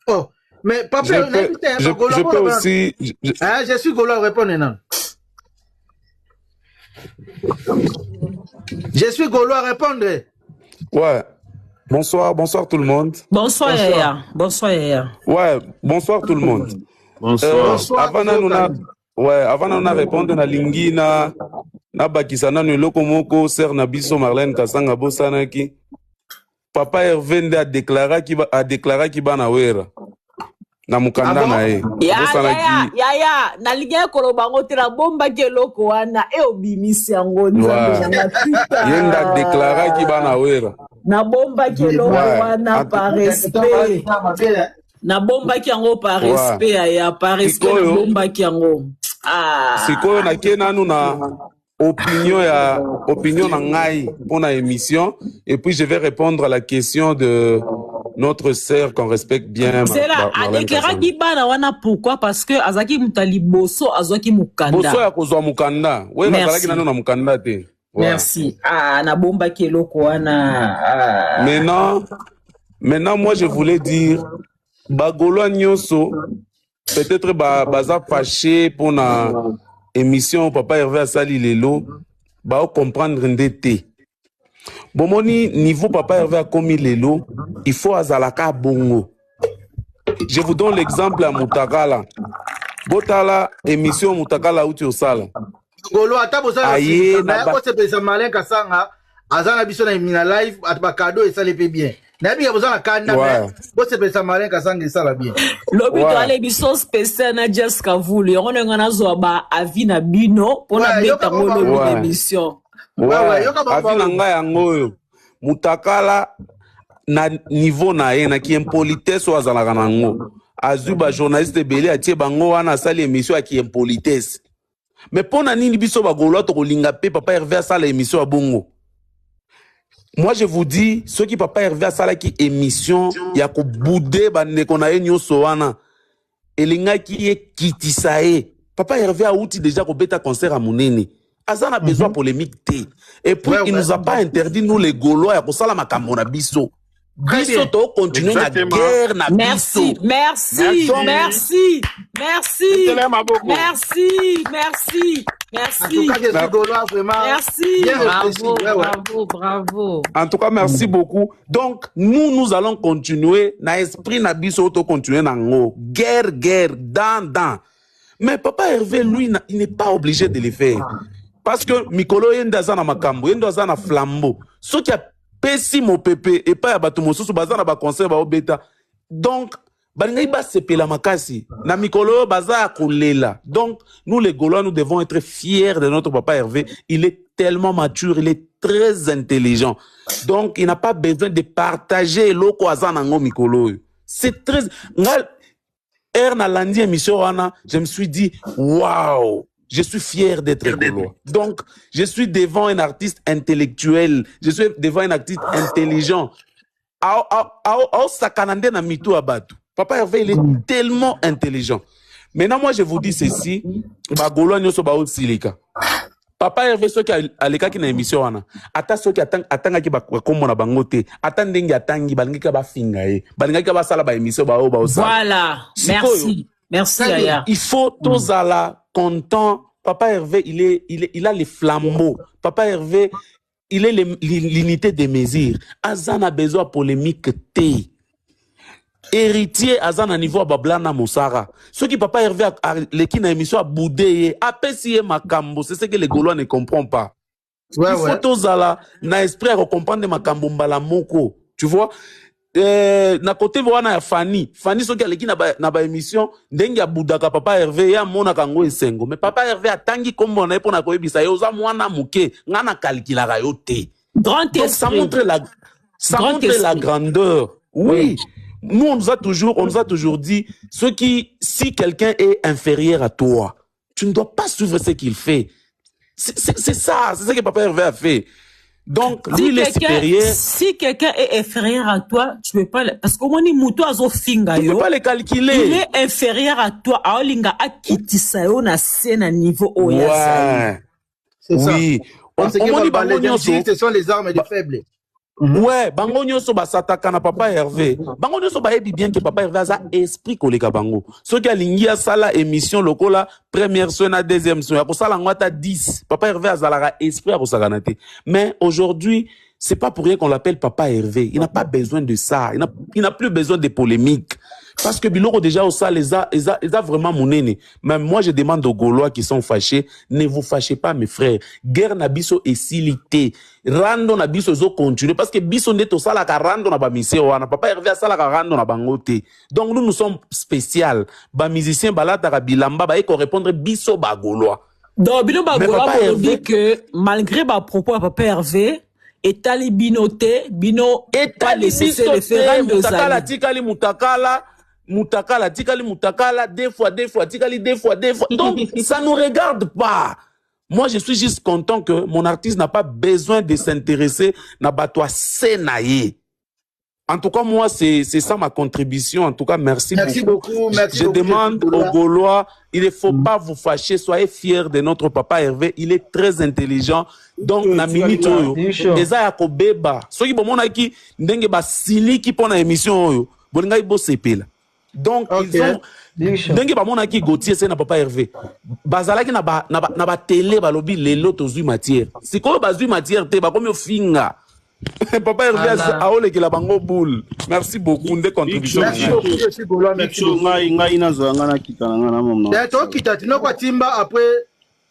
B: Oh, mais papa,
I: Je peux, je peux aussi.
B: Ah, je suis Gaulois, répondre non. Je suis Gaulois, répondre.
I: Ouais. Bonsoir, bonsoir tout le monde.
F: Bonsoir,
B: Bonsoir.
F: Yaya, bonsoir Yaya.
I: Ouais, bonsoir tout le monde.
G: Bonsoir.
B: Bonsoir.
I: Avant nanu na ouais, avant nanu na répondre, na lingi na nabakisa nanu eloko moko. Sœur na biso Marlène Kasanga bosanaki. Papa Hervé nde adéclaraki bana Wera na mokanda
B: Ah bon?
I: na ye.
F: Ya.
I: Abosanaki.
F: Yaya, yaya, nalingi koloba yango te, nabombaki eloko wana e obimisi yango, Nzambe nanga tika.
I: Ye nde adéclaraki bana Wera.
F: Nabombaki eloko wana par respect, nabombaki yango par respect, yaya, par respect. Nabombaki yango, ah.
I: Sikoyo nakei nanu na opinion ya opinion na ngai mpona émission et puis je vais répondre à la question de notre sœur qu'on respecte bien,
F: Zela.
I: Marlène
F: Adéclaraki bana wana pourquoi? Parce que azalaki moto ya liboso azwaki
I: Kasanga.
F: mokanda.
I: Boso ya kozwa mokanda we
F: Merci.
I: nazalaki nano na mokanda te. Ouais.
F: Merci. Ah, nabombaki eloko wana, ah.
I: Maintenant, moi je voulais dire, bagaulois nyonso peut-être baza fâché mpona émission papa Hervé asali lelo, baocomprendre nde te. Bomoni niveau papa Hervé akomi lelo, il faut azalaka bongo. Je vous donne l'exemple ya Mutakala. Botala émission Mutakala auti osala.
B: Golo ata bozala
I: Aye, na
B: kosepelisa Malin Kasanga, aza na biso na na live, ata bakado esali mpe bien. Nayebi ya boza na kanda, mais bosepelisa Malin Kasanga, esala bien.
F: Lobi toala émission spéciale na Jas Kavulu, yango ndenge nazwa ba avis na bino mpona
B: Ouais, yoka
F: beta yango
B: bango
F: lobi na émission.
B: Ouais, yoka bango
I: Avis na
B: baloba.
I: ngai yango oyo: Mutakala na niveau na ye, na kiimpolitesse oyo azalaka nango, azwi bajournaliste ebele, atie bango wana, asali émission ya kiimpolitesse. Mais mpo na nini biso bagaulois tokolinga mpe papa Hervé asala émission ya bongo? Moi je vous dis, soki papa Hervé asalaki émission ya kobude bandeko na ye nyonso wana, elingaki ekitisa ye. Papa Hervé awuti déjà kobeta concert ya monene. Aza na besoin polémique te. Et puis, il nous a pas interdit, nous les Gaulois, ya kosala makambo na biso.
B: Très
I: Biso
B: bien.
I: to continuer na
G: Exactement.
I: guerre na
F: Merci,
I: biso.
F: merci,
G: Merci.
F: merci, merci,
G: Betele maboko.
F: merci, merci,
B: En tout
F: merci,
B: cas, je suis Gaulois, vraiment
F: merci.
B: bien réfléchi.
J: Bravo,
B: Ouais.
J: bravo, bravo.
I: En tout cas, merci beaucoup. Donc, nous, nous allons continuer. Na esprit na biso to continuer nango. Guerre, guerre, dan, dan. Mais papa Hervé, lui, il n'est pas obligé de le faire. Parce que mikolo ye nde aza na makambo, ye nde aza na flambeau. Soki apesi mopepe epai ya bato mosusu baza na baconcert baobeta. Donc, balingaki basepela makasi. Na mikolo oyo baza ya kolela. Donc, nous les Gaulois, nous devons être fiers de notre papa Hervé. Il est tellement mature, il est très intelligent. Donc, il n'a pas besoin de partager eloko aza nango mikolo oyo. C'est très... Nga, er nalandi émission wana, je me suis dit, waouh, je suis fier d'être Gaulois. Donc, je suis devant un artiste intellectuel, je suis devant un artiste intelligent. Aosakana nde na mitu ya bato. Papa Hervé, il est tellement intelligent. Maintenant, moi, je vous dis ceci, bagaulois nyonso baosilika. Papa Hervé soki alekaki na émission wana, ata soki atangaki bakombo na bango te, ata ndenge atangi, balingaki bafinga ye, balingaki basala ba émission baoyo baosala.
F: Voilà,
I: Sikoyo,
F: merci, merci
B: Très bien.
F: Yaya.
I: il faut tozala content. Papa Hervé, il a les flambeaux. Papa Hervé, il est l'unité des mesures. Aza na besoin polémique te. Héritier aza na niveau ya bablana mosara. Soki papa Hervé aleki na émission abude ye, apesi ye makambo, c'est ce que les Gaulois ne comprennent pas. Il faut tozala na esprit ya kocomprendre makambo mbala moko. Tu vois? Na côté wana ya Fanny, Fanny soki aleki na ba émission ndenge abudaka papa Hervé, ye amonaka yango esengo. Mais papa Hervé atangi kombo na ye mpona koyebisa ye oza mwana moke, nga na kalkulaka yo te.
F: Grand
I: Donc ça
F: esprit.
I: montre la, ça
F: Grand
I: montre la
F: esprit.
I: grandeur. Oui. Nous, on nous a toujours dit, si quelqu'un est inférieur à toi, tu ne dois pas suivre ce qu'il fait. C'est ça, c'est ce que papa Hervé a fait. Donc, lui,
F: Si
I: il est
F: quelqu'un
I: supérieur.
F: si quelqu'un est inférieur à toi, tu peux pas parce que omoni mutu azofinga
I: Tu peux
F: yo.
I: pas le calculer.
F: Il est inférieur à toi, aolinga akitisa yo na se na niveau oyo azali.
I: Ouais.
B: C'est ça.
I: Oui.
B: Parce que
I: Omoni
B: les
I: bango nyonso,
B: ce sont les armes des faibles.
I: Ouais, bango nyonso basataka na papa Hervé. Bango nyonso bayebi bien que papa Hervé aza esprit koleka bango. Soki alingi asala émission lokola première soin na deuxième soin, akosala yango ata 10. Papa Hervé azalaka esprit akosakana te. Mais aujourd'hui, c'est pas pour rien qu'on l'appelle papa Hervé. Il n'a pas besoin de ça. Il n'a plus besoin de polémiques. Parce que biloko déjà au sale, eza vraiment monene. Mais moi, je demande aux Gaulois qui sont fâchés, ne vous fâchez pas, mes frères. Guerre na biso esili te. Rando na biso ezo continuer. Parce que biso nde tosalaka rando na ba musicien wana. Papa Hervé asalaka rando na bango te. Donc nous, nous sommes spécial. Ba musicien balataka bilamba, ba eko répondre biso ba Gaulois.
F: Donc bino
I: Mais
F: bagaulois
I: papa
F: bolobi
I: Hervé,
F: que malgré ba propos ya papa Hervé, etali bino te, bino pas
I: etali
F: laisser
I: biso
F: le
I: te,
F: faire
I: mutakala
F: ozali.
I: tikali mutakala, mutakala tikali mutakala, deux fois, deux fois, tikali deux fois, deux fois. Donc, ça nous regarde pas. Moi, je suis juste content que mon artiste n'a pas besoin de s'intéresser na bato na ye. En tout cas, moi, c'est ça ma contribution. En tout cas, merci
B: Merci
I: beaucoup.
B: beaucoup, merci
I: Je
B: beaucoup,
I: demande
B: Gaulois.
I: aux Gaulois, il ne faut pas vous fâcher. Soyez fiers de notre papa Hervé. Il est très intelligent. Donc, na minute oyo, eza ya kobeba. Soki bomonaki ndenge basiliki mpo na émission oyo, bolingaki bosepela. Donc, ils ont ndenge bamonaki Gauthier se na papa Hervé. Bazalaki na ba na ba, na ba télé balobi lelo tozwi matière. Sikoyo bazwi matière te, bakomi ofinga. Papa Hervé aolekela bango boule. Merci beaucoup nde contribution.
B: Merci beaucoup, je suis Gaulois, merci
G: Biso
B: beaucoup.
G: ngai nazwa ngai nakita na ngai na mama.
B: Eh, tokita tinoko atimba après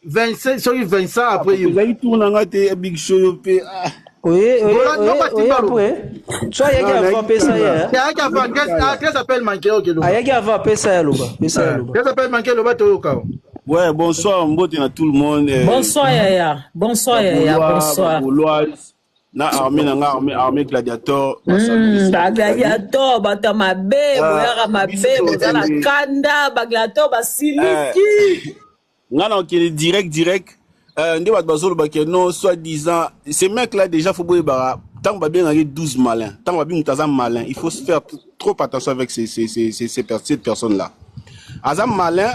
B: 25 soki 25 après yo.
G: Ezali tour na ngai te Big Show yo mpe. Ah.
K: Oye, oye,
B: Gaulois, noko
K: oye, oye
B: atimba lo.
K: après. So ayaki
G: Non,
K: avant pesa ye.
B: Te ayaki avant, Grèce appelle manqué ok loba.
K: Ayaki avant pesa ya loba, pesa ya loba.
B: Grèce appelle manqué loba toyoka.
G: Ouais, bonsoir mbote na tout le monde.
F: Bonsoir Yaya, bonsoir Yaya,
G: Bagaulois,
F: bonsoir.
G: Bagauloise, na armée na nga armée gladiator.
F: Bagladiator bato ya mabe, boyaka mabe,
G: biso
F: boza na
G: tokende.
F: kanda, bagladiator basiliki.
G: Nga na okende direct. Nde bato bazolobaka non soit disant ces mecs là déjà faut boyebaka ntango babengaki 12 malins, ntango babi moto aza malin, il faut se faire trop attention avec ces, ces, ces, ces, ces, cette personne là aza malin.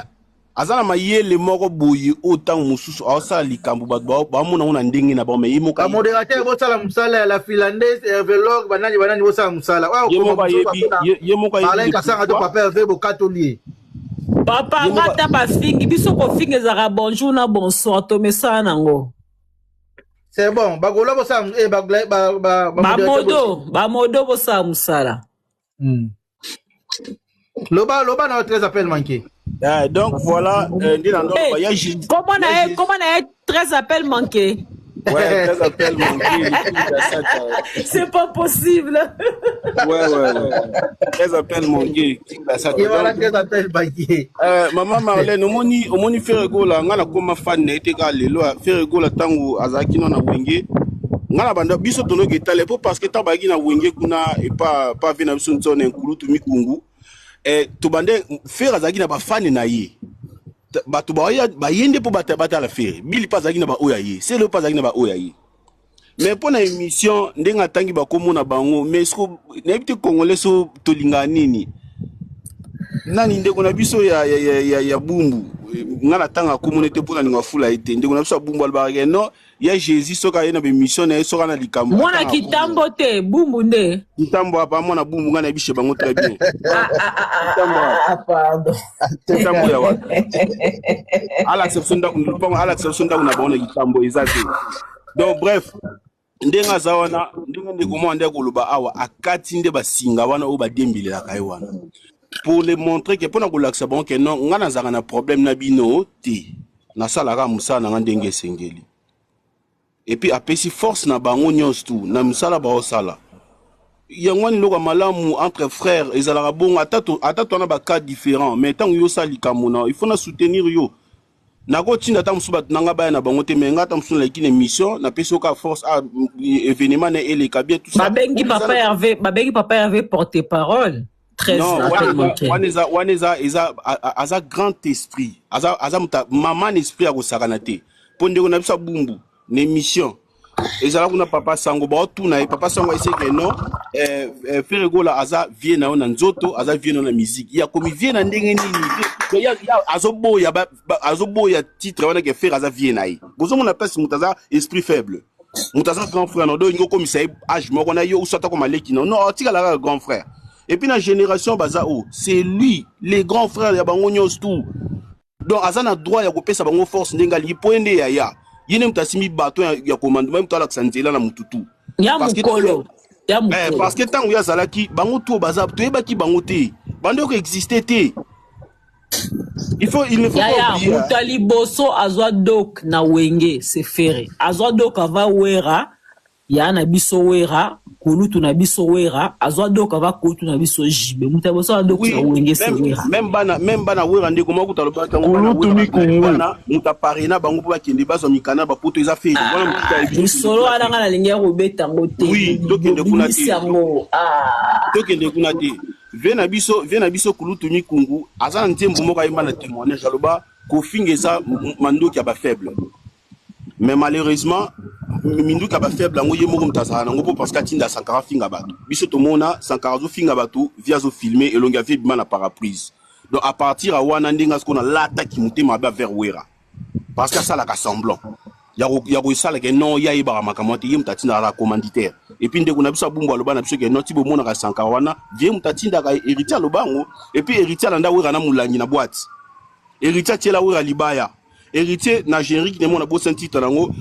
J: Aza na mayele moko boye oyo ntango mosusu aosala likambo bato baomona yango na ndenge na bango, mais ye moko ayebi.
B: Bamodérateur bosala mosala ya la finlandaise, Hervelog, banani banani bosala mosala oyo.
J: Ye
B: Okoma
J: moko
B: mosusu
J: ayebi
B: bapena
J: ye moko ayebi
B: Marlin
J: le
B: Kasanga to
J: pourquoi.
B: papa Herve bokatoli ye.
F: Papa
J: Ye
F: nga
J: moko
F: ata bafingi biso, kofinga ezalaka bonjour na bonsoir, tomesana nango.
B: C'est bon, bagolo bosala eh, bamodérateur bosala.
F: Bamodo bamodo bosala mosala.
B: Loba loba na yo, 13 appel manqué.
J: Eh, donc voilà, nde na ndoloba
F: Eh,
J: ya Jésus.
F: comment
J: Ya
F: na ye
J: Jésus.
F: comment na ye 13 appels manqués?
J: Ouais, 13 appels manqués, l'équipe d'Assata.
F: C'est pas possible.
J: Ouais. 13 appels manqués, l'équipe d'Assata.
B: Ye wana
J: Donc,
B: 13 appel manqué.
J: Mama Marlène, omoni Ferre Gola, nga nakoma fan na ye te kaka lelo. Ferre Gola ntango azalaki no na Wenge, nga na banda biso tonoki etale po parce que ntango bayaki na Wenge kuna epa pa ve na biso nzone nkulutu mikungu, tobande Ferre azalaki na bafane na ye. Bato baye nde mpo batala Ferre. Bili mpe azalaki na baoyo ya ye, Sele mpe azalaki na baoyo ya ye. Mais mpo na émission, ndenge atangi bakomona bango, mais siko nayebi te congolais so tolingaka nini. Nani ndeko na biso ya Bumbu, nga na tanga komona te mpo na linga fula ye te. Ndeko na biso ya Bumbu alobaka ke non, ya Jésus soki aye na bémission na ye, soki ana likambo
F: Mwana
J: atanga kombo.
F: kitambo te, Bumbu nde.
J: Kitambo apa, mwana Bumbu, nga nayebi chez bango très bien.
F: Ah,
J: Donc
F: ah, ah,
J: kitambo
F: ah,
J: apa
F: ah, pardon.
J: Kitambo ya wapi? Alakisa biso ndako lupango, alakisa biso ndako na bango na kitambo eza te. Donc bref, ndenge aza wana, ndenge ndeko mwana nde akoloba awa, akati nde basinga wana oyo badembelelaka ye wana pour le montrer ke mpona kolakisa bango ke non, nga nazalaka na problème na bino te, nasalaka mosala na nga ndenge esengeli. Et puis apesi force na bango nyonso tu na mosala baosala. Yango wana eloko ya malamu entre frères ezalaka bongo. Ata to wana bacas différent, mais ntango yo osala likambo na, il faut na soutenir yo. Nakotinda ata mosusu bato na nga baya na bango te, mais nga ata mosusu naleki na émission, napesi yo kaka force, ah, événement na eleka bien, tout ça.
F: Babengi
J: Oyo eza
F: papa Hervé, babengi papa Hervé porte parole. 13
J: non, wana
F: appels
J: eza
F: manqués.
J: Wana eza aza grand esprit, aza moto mama na esprit ya kosakana te. Mpo ndeko na biso ya Bumbu na émission ezala kuna, papa Sango baotuna ye, papa Sango ayeseke non, Ferre Gola aza vie na yo na nzoto, aza vie na yo na musique, ya komi vie na ndenge nini? Azoboya azoboya titre wana ke Ferre aza vie na ye. Bozomona place moto aza esprit faible, moto aza grand frère na do olingi okomisa ye age moko na yo, uso ata koma leki na non, atikala kaka grand frère. Et puis na génération baza oyo, c'est lui les grands frères ya bango nyonso tout. Donc aza na droit ya kopesa bango force ndenge alingi, mpo ye nde yaya, ye nde moto asimbi bato ya commandement, ye moto alakisa nzela na motu tu.
F: Ya
J: Parce que
F: mokolo. Ya mokolo.
J: Parce que ntango ye azalaki, bango tu baza toyebaki bango te, bando koexiste te. Il ne faut pas
F: Yaya,
J: oublier, hein.
F: moto ya liboso azwa dok na Wenge, c'est Ferre. Azwa dok ava Wera, ya na biso Wera, kulutu na biso Wera, azwa dok ava kulutu na biso JB. Moto ya liboso azwa dok na
J: Oui,
F: Wenge, c'est
J: même
F: Wera.
J: même bana Wera, ndeko moko kuta alobaki yango, bana
G: Kulutu
J: Wera
G: Mikungu.
J: bana moto apare na bango mpo bakende bazwa mikanda bapoto, eza Ferre wana moto ayebi biso.
F: Lisolo wana nga nalingi ya kobeta yango te.
J: Oui, tokende kuna
F: Bobimisi
J: te.
F: yango. Ah.
J: Tokende kuna te. Vie na biso kulutu Mikungu aza na nzembo moko ayemba na témoignage, aloba kofinga eza mandoki ya bafaible. Mais malheureusement minduki ya bafaible yango ye moko moto azala nango, mpo parce que atinda Sankara afinga bato. Biso tomona Sankara azofinga bato, vie azofilme elongi ya vie ebima na paraprise. Donc à partir ya wana, ndenge asiko nalataki motema mabe vers Wera, parce que asalaka semblant ya kosalaka non, ye ayebaka makambo te, ye moto atindaka na commanditaire. Et puis ndeko na biso abumbu aloba na biso ke non, ti bomonaka Sankara wana, vie moto atindaka Héritier aloba yango. Et puis Héritier alanda Wera na molangi na boîte, Héritier atiela Wera libaya, Héritier na générique nemo na bosa titre nango,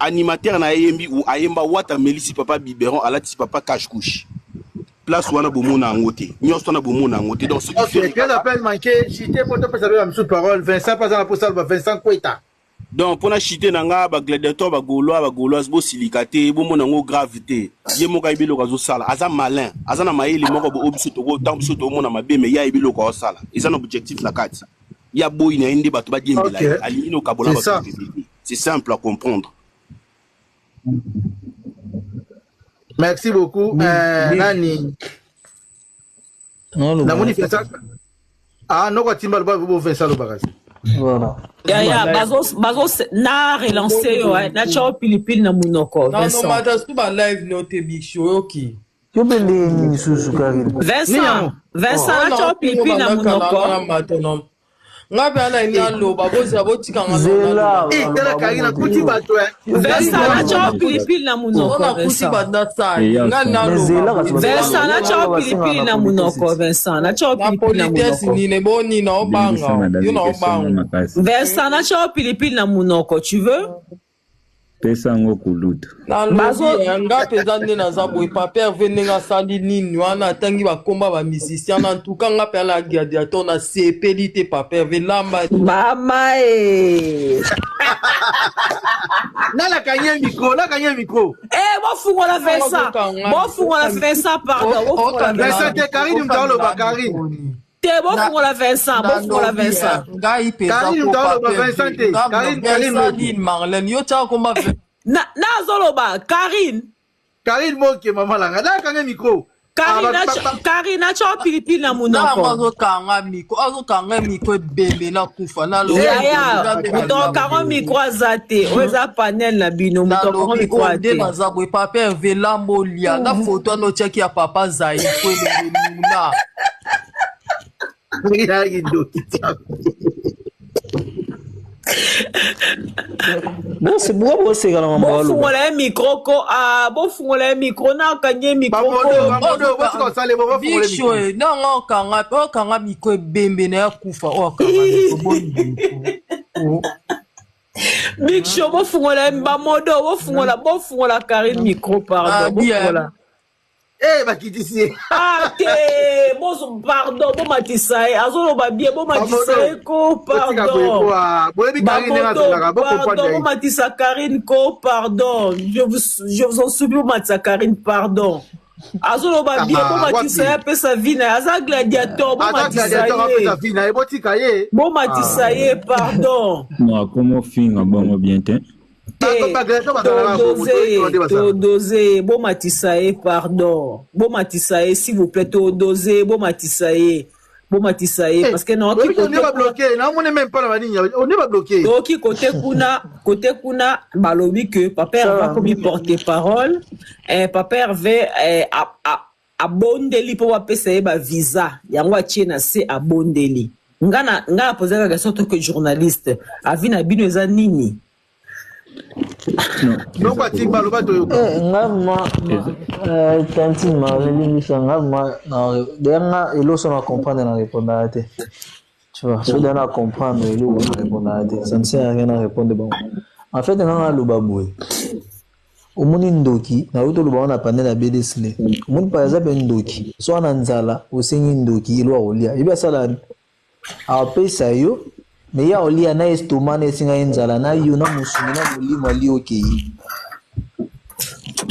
J: animateur na ayembi ayemba wata melisi papa biberon, alatisi papa cache couche. Place wana bomona yango te, nyonso wana bomona yango te. Donc soki
B: Ok, 13 appel manqué, chité po topesa bino mosusu parole. Vincent mpe aza na posa aloba, Vincent Kweta.
J: Donc mpona chite na nga, bagladiateur, bagaulois, bagauloise, bosilika te, bomona yango grave te. Ye moko ayebi eloko azosala, aza malin, aza na mayele moko oyo biso ntango biso tokomona mabe, mais ye ayebi eloko azosala, eza na objectif na kati ya boyi na ye nde bato badiembela ye, alingi na okabola bato. C'est simple à comprendre.
B: Merci beaucoup. Nani namoni? Vincent, ah, noko atimba, loba bo Vincent, loba kasi.
K: Voilà.
F: Yaya, bazo bazo na relancer yo, na tia pilipili na munoko.
L: Vincent, nomata su ba live no te, biso oyoki.
K: Yo mpe ndenge nini lisusu, Karine?
F: Vincent, Vincent, na tia pilipili na munoko.
L: Nga mpe ana naloba bozela botika nga
M: Zela,
B: Eh, tala Karine akuti bato eh.
F: Vincent natya yo pilipili na munoko
L: nakuti
F: Vincent.
L: bato nasali nga
M: Mais zela
L: naloba
M: kasi
F: Vincent natya yo
M: basengaka
F: pilipili
M: na
F: na
M: politesse
F: munoko Vincent natya yo
L: na
F: pilipili na
L: politesse
F: munoko.
L: nini boni na
E: Limbisa
L: obanga yo
E: madame
L: na
E: question
L: obanga
E: makasi.
F: Vincent natya yo pilipili na munoko tu veux?
E: Pesa yango kulutu.
L: nalobi
F: Bazo
L: eh, nga mpenza nde naza boye papa Herve ndenge asali nini wana atangi bakomba bamusicien na ntuka nga mpe ala gladiateur nasepeli te papa Herve lamba
F: mama e.
B: Nalaka ye micro, nalaka ye micro.
F: Eh bofungola
L: ntango
F: Vincent
L: azokanga
F: bofungola Vincent pardon bofungola
B: Vincent
F: Vincent
B: te Karine moto aloba Karine.
F: te bofungola Vincent bofungola
L: nalobi eh,
F: Vincent.
L: ngai mpenza
B: Karine
L: ko
B: moto
L: papa
B: aloba Vincent
L: Herve
B: te.
L: nga
B: Karine Karine
L: Vincent
B: Moke.
L: nini Marlène yo tiaka komba
F: Na nazoloba Karine
B: Karine Moke mama langa. Nalaka ye micro. Ah,
F: Karine
B: ba, ba,
F: natya
B: ba.
F: Karine natya yo pilipili na
L: na yango
F: munoko.
L: azokanga miko azokanga miko ebembe nakufa nalobi
B: Eh,
F: Yaya
L: nga nde
F: moto
L: naza
F: akango
L: boye
F: micro aza te oyo eza panel na bino moto akango
L: nalobi
F: micro
L: oyo
F: aza
L: nde
F: te.
L: naza boye papa Herve lamba olia na foto wana otiaki ya papa Zaïre po elenge nuna
B: Nalaki ndoki.
K: Boko boseka na mambo aloba.
F: Bofungola ye micro ko ah bofungola ye micro nakangi ye micro
B: Bamodo,
F: ko.
B: bamodo, botika osale bo
L: Big
B: bafungole
L: Show
B: micro.
L: eh, nanga okanga okanga miko ebembe na ya kufa oyo akanga miko boni boye
F: Big Show bofungola ye bamodo bofungola bofungola Karine micro pardon
L: abi eh,
F: bofungola.
B: Eh, bakitisi ye.
F: Ah te bozo pardon bomatisa ye azoloba bien bomatisa
B: Bamodo,
F: ye ko
B: botika boye ko
F: pardon.
B: ah, boyebi Karine ndenge
F: Bamodo
B: azalaka, bo
F: pardon
B: comprendre ye.
F: bomatisa Karine ko pardon je vous en supplie bomatisa Karine pardon. Azoloba bien
B: Ah,
F: bomatisa ye
B: wapi?
F: apesa vie na ye aza gladiateur
B: Aza
F: bomatisa
B: gladiateur
F: ye.
B: apesa vie na ye, botika ye.
F: Bomatisa
B: Ah.
F: ye pardon.
E: No akomo finga bongo bien te.
B: Ba
F: te
B: ba gladiateur bazalaka bongo,
F: todose
B: toyebi
F: ye
B: nde bazalaka.
F: todose ye bomatisa ye pardon bomatisa ye s'il vous plaît todose ye bomatisa ye bomatisa ye
B: Eh,
F: parce que naoki
B: oyebi ke on
F: kote
B: est ba
F: kuna
B: bloqué, na omoni même pas na banini, on est ba bloqué.
F: toyoki kote kuna kote kuna balobi ke papa Herve
M: Ça
F: akomi porte parole eh, papa Herve eh, abondeli mpo bapesa ye bavisa yango atie na se abondeli nga na nga na posaka question toke journaliste avi na bino eza nini
E: Non,
B: Noko
E: eza
B: atimba aloba toyoka.
M: Eh, nga ma
E: eza
M: tantine Marlène limbisa nga ma na deya nga eloko so na comprendre na répondaka te. Tu vois, so deya na comprendre eloko na répondaka te. Ça ne sert à rien na répondre bango. En fait nga naloba boye. Omoni ndoki nauti oloba wana panel ya BDSL. Omoni par exemple ndoki so wana nzala osengi ndoki eloko akolia ebi asala nini? Apesa yo me ye akolia na estomac na esinga ye nzala na yo na mosuni na molimo ali okei.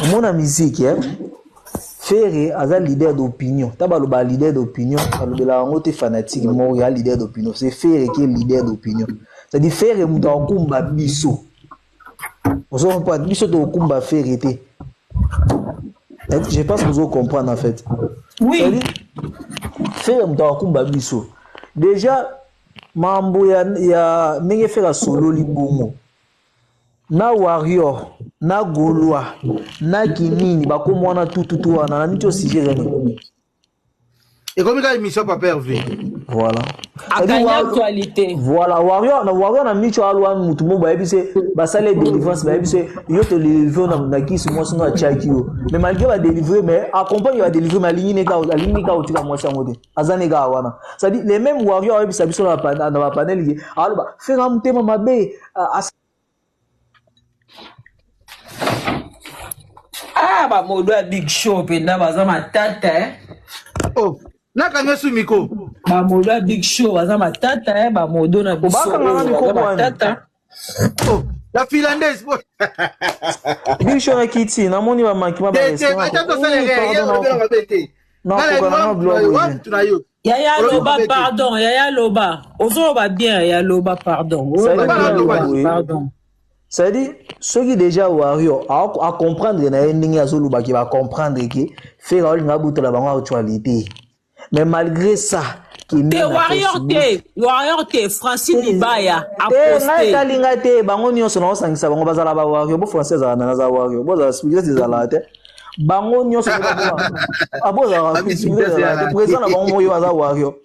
M: Omona musique eh? Ferre aza leader d'opinion. Ta baloba leader d'opinion, balobelaka yango te fanatique moko ya leader d'opinion. C'est Ferre qui est leader d'opinion. C'est-à-dire Ferre moto akumba biso. Ozo comprendre biso tokumba Ferre te. Je pense que vous comprendre en fait.
F: Oui.
M: C'est-à-dire Ferre moto akumba biso. Déjà mambo ya, ya ndenge Ferre asololi bongo na warrior na gaulois na kinini bakoma wana tututu wana na niti osujet eza nini
B: Ekomi kaka émission Papa Hervé.
M: Voilà. C'est-à-dire,
F: akangi actualité
M: voilà warrior na warrior na micho alwa mutu mo bayebi se basali ye délivrance bayebi se yo tolivre na, na kisi mwasi ngo atiaki yo mais malgré badélivre mais accompagne badélivre mais alingi ne kaka alingi ne kaka kotika mwasi yango te aza ne kaka wana c'est-à-dire les mêmes warrior ayebisa biso na bapanel ke aloba fera motema mabe
F: ah bamodo ya big show mpenza baza matata eh.
B: Oh, nakanga su micro.
F: Bamodo ya big show baza matata eh, bamodo na biso
M: Obakanga na
F: oyo
M: micro
F: baza
M: bwani.
F: matata.
B: Oh, la finlandaise. bo-
M: Big show na kiti namoni bamakima
B: Te te, ata tosala rien, ye olobela mabe te. Nga na
M: nakoka
B: wa
M: nanga
B: mutu na yo,
M: biloko
B: wa
M: te
B: mutu na yo.
F: Yaya
B: Olobi
F: loba
B: mabe te.
F: pardon, yaya loba. Ozoloba bien, yaya loba pardon.
M: C'est-à-dire
F: Oloba
B: Loba na
F: bien,
B: loba.
F: loba
M: boye
F: pardon.
M: c'est-à-dire soki déjà warrior acomprendre na ye ndenge azolobaki bacomprendre ke Ferre aolinga abutela bango actualité mais malgré ça kende
F: Te
M: na
F: warrior
M: Facebook
F: te, warrior te, Francine Ibaya a
M: te ngai
F: posté.
M: etali ngai te bango nyonso naosangisa bango bazala ba warrior bo français ezala na naza warrior bozala spirites ezalaka te bango nyonso bozalaka
B: Babi
M: spirites ezalaka te président na bango moyo aza warrior.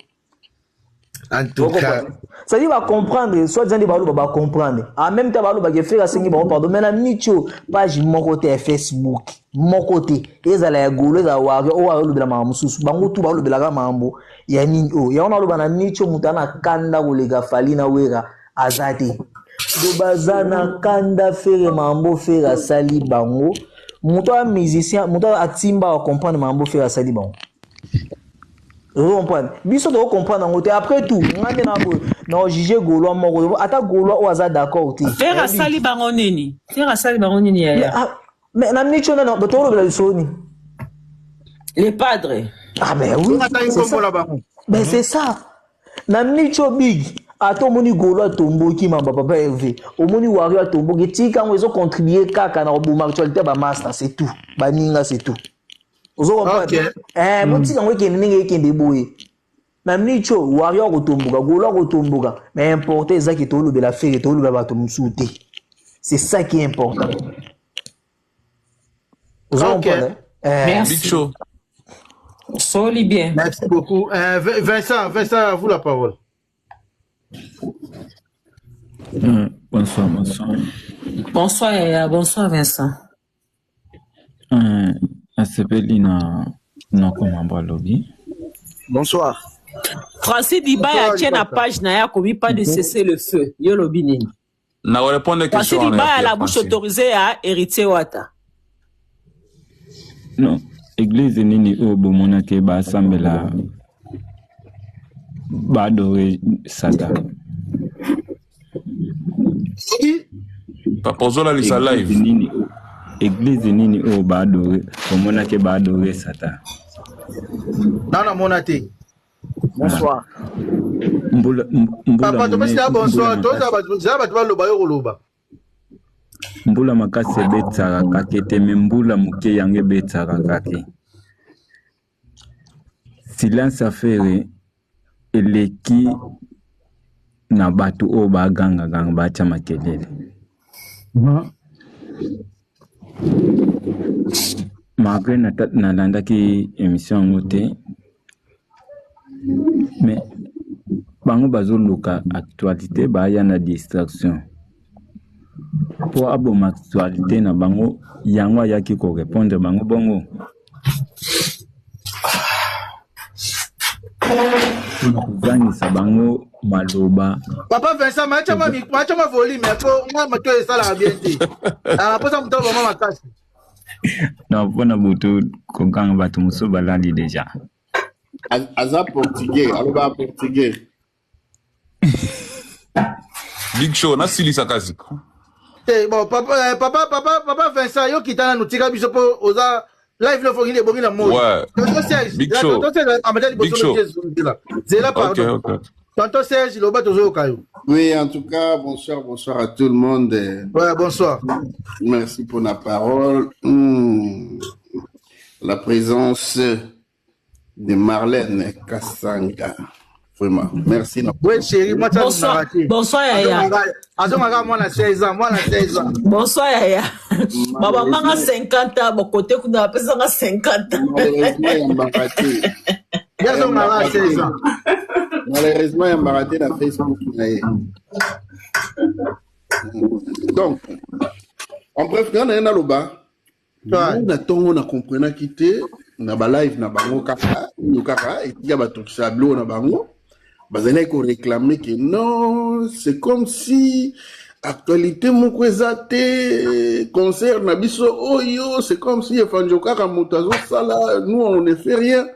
B: En tout cas.
M: C'est-à-dire bacomprendre soit disant nde baloba bacomprendre en même temps balobaka Ferre asengi bango pardon mais na micho page moko te ya Facebook moko te ezala ya golo ezala wario oyo alobela makambo mosusu bango tu balobelaka makambo ya nini oyo yango naloba na micho moto ana kanda koleka Fally na Wera aza te do baza na kanda Ferre makambo Ferre asali bango moto ya musicien moto atimba acomprendre makambo Ferre asali bango. Ozo comprendre biso toko comprendre yango te. Après tout nga nde na boye na juge gaulois moko ata gaulois oyo aza d'accord te.
F: Ferre asali bango nini? Ferre asali bango nini yaya?
M: Ah, mais na micho na tokolobela lisolo nini?
F: Les padres.
M: Ah ben oui, c'est ça. Ben c'est ça. Na micho big ata omoni gaulois atomboki mamba papa Hervé omoni wario atomboki tika yango ezocontribue kaka na koboma actualité ya bamaster, c'est tout, baninga, c'est tout. Ozo comprendre? Eh, botika yango ekende ndenge ekende boye na micho wario akotomboka gaulois akotomboka mais important ezaki tolobela Ferre tolobela bato mosusu te, c'est ça qui est important. Ozo comprendre? Eh.
F: Merci.
I: Big Show.
F: Soli bien.
B: Merci beaucoup. Vincent, Vincent, à vous la parole.
N: Bonsoir, bonsoir.
F: Bonsoir Yaya, bonsoir Vincent.
N: Nasepeli na noko mambo alobi.
J: Bonsoir.
F: Francis Dibaya
B: Bonsoir,
F: atie na
B: Lipasa.
F: page na ye akomi pas de cesser le feu. Yo lobi nini?
I: Na korépondre
F: Francis
I: question wana ya
F: Dibaya
I: Pierre
F: la bouche
I: Francis.
F: autorisée ya Héritier Wata.
N: Non, église nini oyo bomonaki basambela baadore Satan?
I: Papa ozolalisa
N: Église
I: live.
N: nini, église nini oyo baadore bomonaki baadore Satan?
B: Na namona te.
M: Bonsoir.
N: Mbula mbula
B: Papa, topesi
N: monene
B: na
N: mbula
B: bonsoir.
N: makasi
B: Tozala bato baloba yo koloba.
N: mbula makasi ebetaka kake te me mbula moke yango ebetaka kake. Silence ya Ferre eleki na bato oyo bagangaganga batya makelele. Malgré nalandaki émission yango te mais bango bazoluka actualité baya na distraction mpo aboma actualité na bango yango ayaki korépondre bango bongo mpona kozangisa bango maloba.
B: Papa Vincent, macha ma volume po nga mato esalaka bien te. Ah, posa moto alobama makasi.
N: Na mpona butu koganga bato mosusu balali déjà.
G: Aza portugais, aloba portugais.
I: Big Show nasilisa kasi.
B: Te, bon, papa, papa, papa, papa Vincent, yo kita nanu tika biso po oza live no fongi ebongi na moi.
I: Ouais.
B: Tonton Serge,
I: Big
B: la
I: Show.
B: tonton Serge amata
I: Big
B: liboso
I: Show.
B: no Zela. Zela
I: Ok,
B: pardon.
I: ok.
B: Tonton Serge, loba tozoyoka yo.
G: Oui, en tout cas, bonsoir, bonsoir à tout le monde.
B: Ouais, bonsoir.
G: Merci pour la parole. La présence de Marlène Kassanga. Vraiment, merci.
B: Oui, chérie, moi ça
F: Bonsoir,
B: raté.
F: bonsoir Yaya.
B: Azongaka mwana 16 ans, mwana 16 ans.
F: Bonsoir Yaya. Baba manga 50 ans, bon côté kuna apesanga 50 ans.
G: Malheureusement, yambaka te.
B: Ye azongaka 16 ans.
G: Malheureusement, yambaka te na Facebook na ye. Donc, en bref, nga na ye naloba
B: Ouais.
G: na ntongo na comprenaki te na balive na bango kaka oyo kaka etika batokisa biloko na bango bazalaki koréclame ke non, c'est comme si actualité moko eza te concert na biso oyo, c'est comme si Efanjo kaka moto azosala, nous on ne fait rien.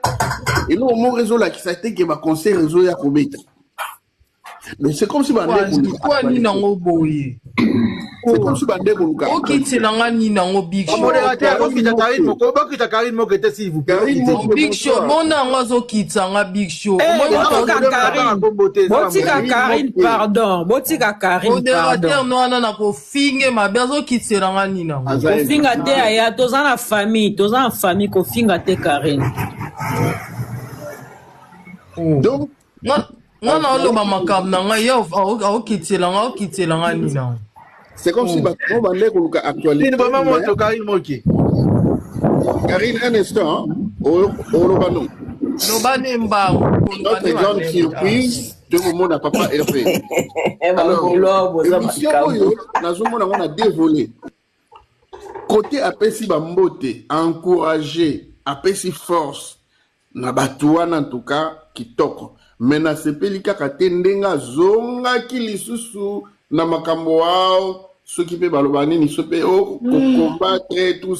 G: Eloko moko ezolakisa te ke baconcert ezoya kobeta, mais c'est comme si bande koluka
L: Kwa nini
G: actualité.
L: yango boye?
G: C'est comme si bande koluka actualité.
L: Okitela nga nini yango Big
B: Ba
L: Show?
B: modérateur, bokita Karine Moko, bokita Karine Moko te s'il vous plaît.
G: Karine
B: Bokita.
G: Moko,
L: Big Show
G: bonsoir.
L: mona yango azokitisa nga Big Show.
F: Eh,
L: Omoni
B: Eza
L: moto
F: botika
B: ba problème na
F: Karine.
B: banga kombo te, eza ba
F: Botika
B: modérateur.
G: Karine
F: Karine,
G: Moko.
F: pardon. Botika Karine,
L: modérateur
F: pardon.
L: no wana na kofinge mabe azokitela nga nini yango.
G: Aza
F: Kofinga te
G: invité.
F: Yaya, toza na famille, toza na famille, kofinga te Karine.
G: Donc,
L: Nga nga na oloba makambo na ngai ye aokitela nga nini yango.
G: c'est comme si bato bande koluka
B: Nini
G: actualité
B: boma
G: mais
B: moto Karine Moki.
G: Karine, un instant, hein. Oloba non.
L: Loba nde mbangu koloba
G: Notre
L: nde
G: grande
L: malembe.
G: surprise,
O: Tokomona papa Hervé. Alors,
F: Bagaulois boza
O: émission
F: makambo.
O: oyo nazomona yango na deux volets. Côté apesi bambote, encourager, apesi force na bato wana, en tout cas kitoko. Mais nasepeli kaka te ndenge azongaki lisusu na makambo wao, soki mpe baloba nini, so mpe o kocombattre tout.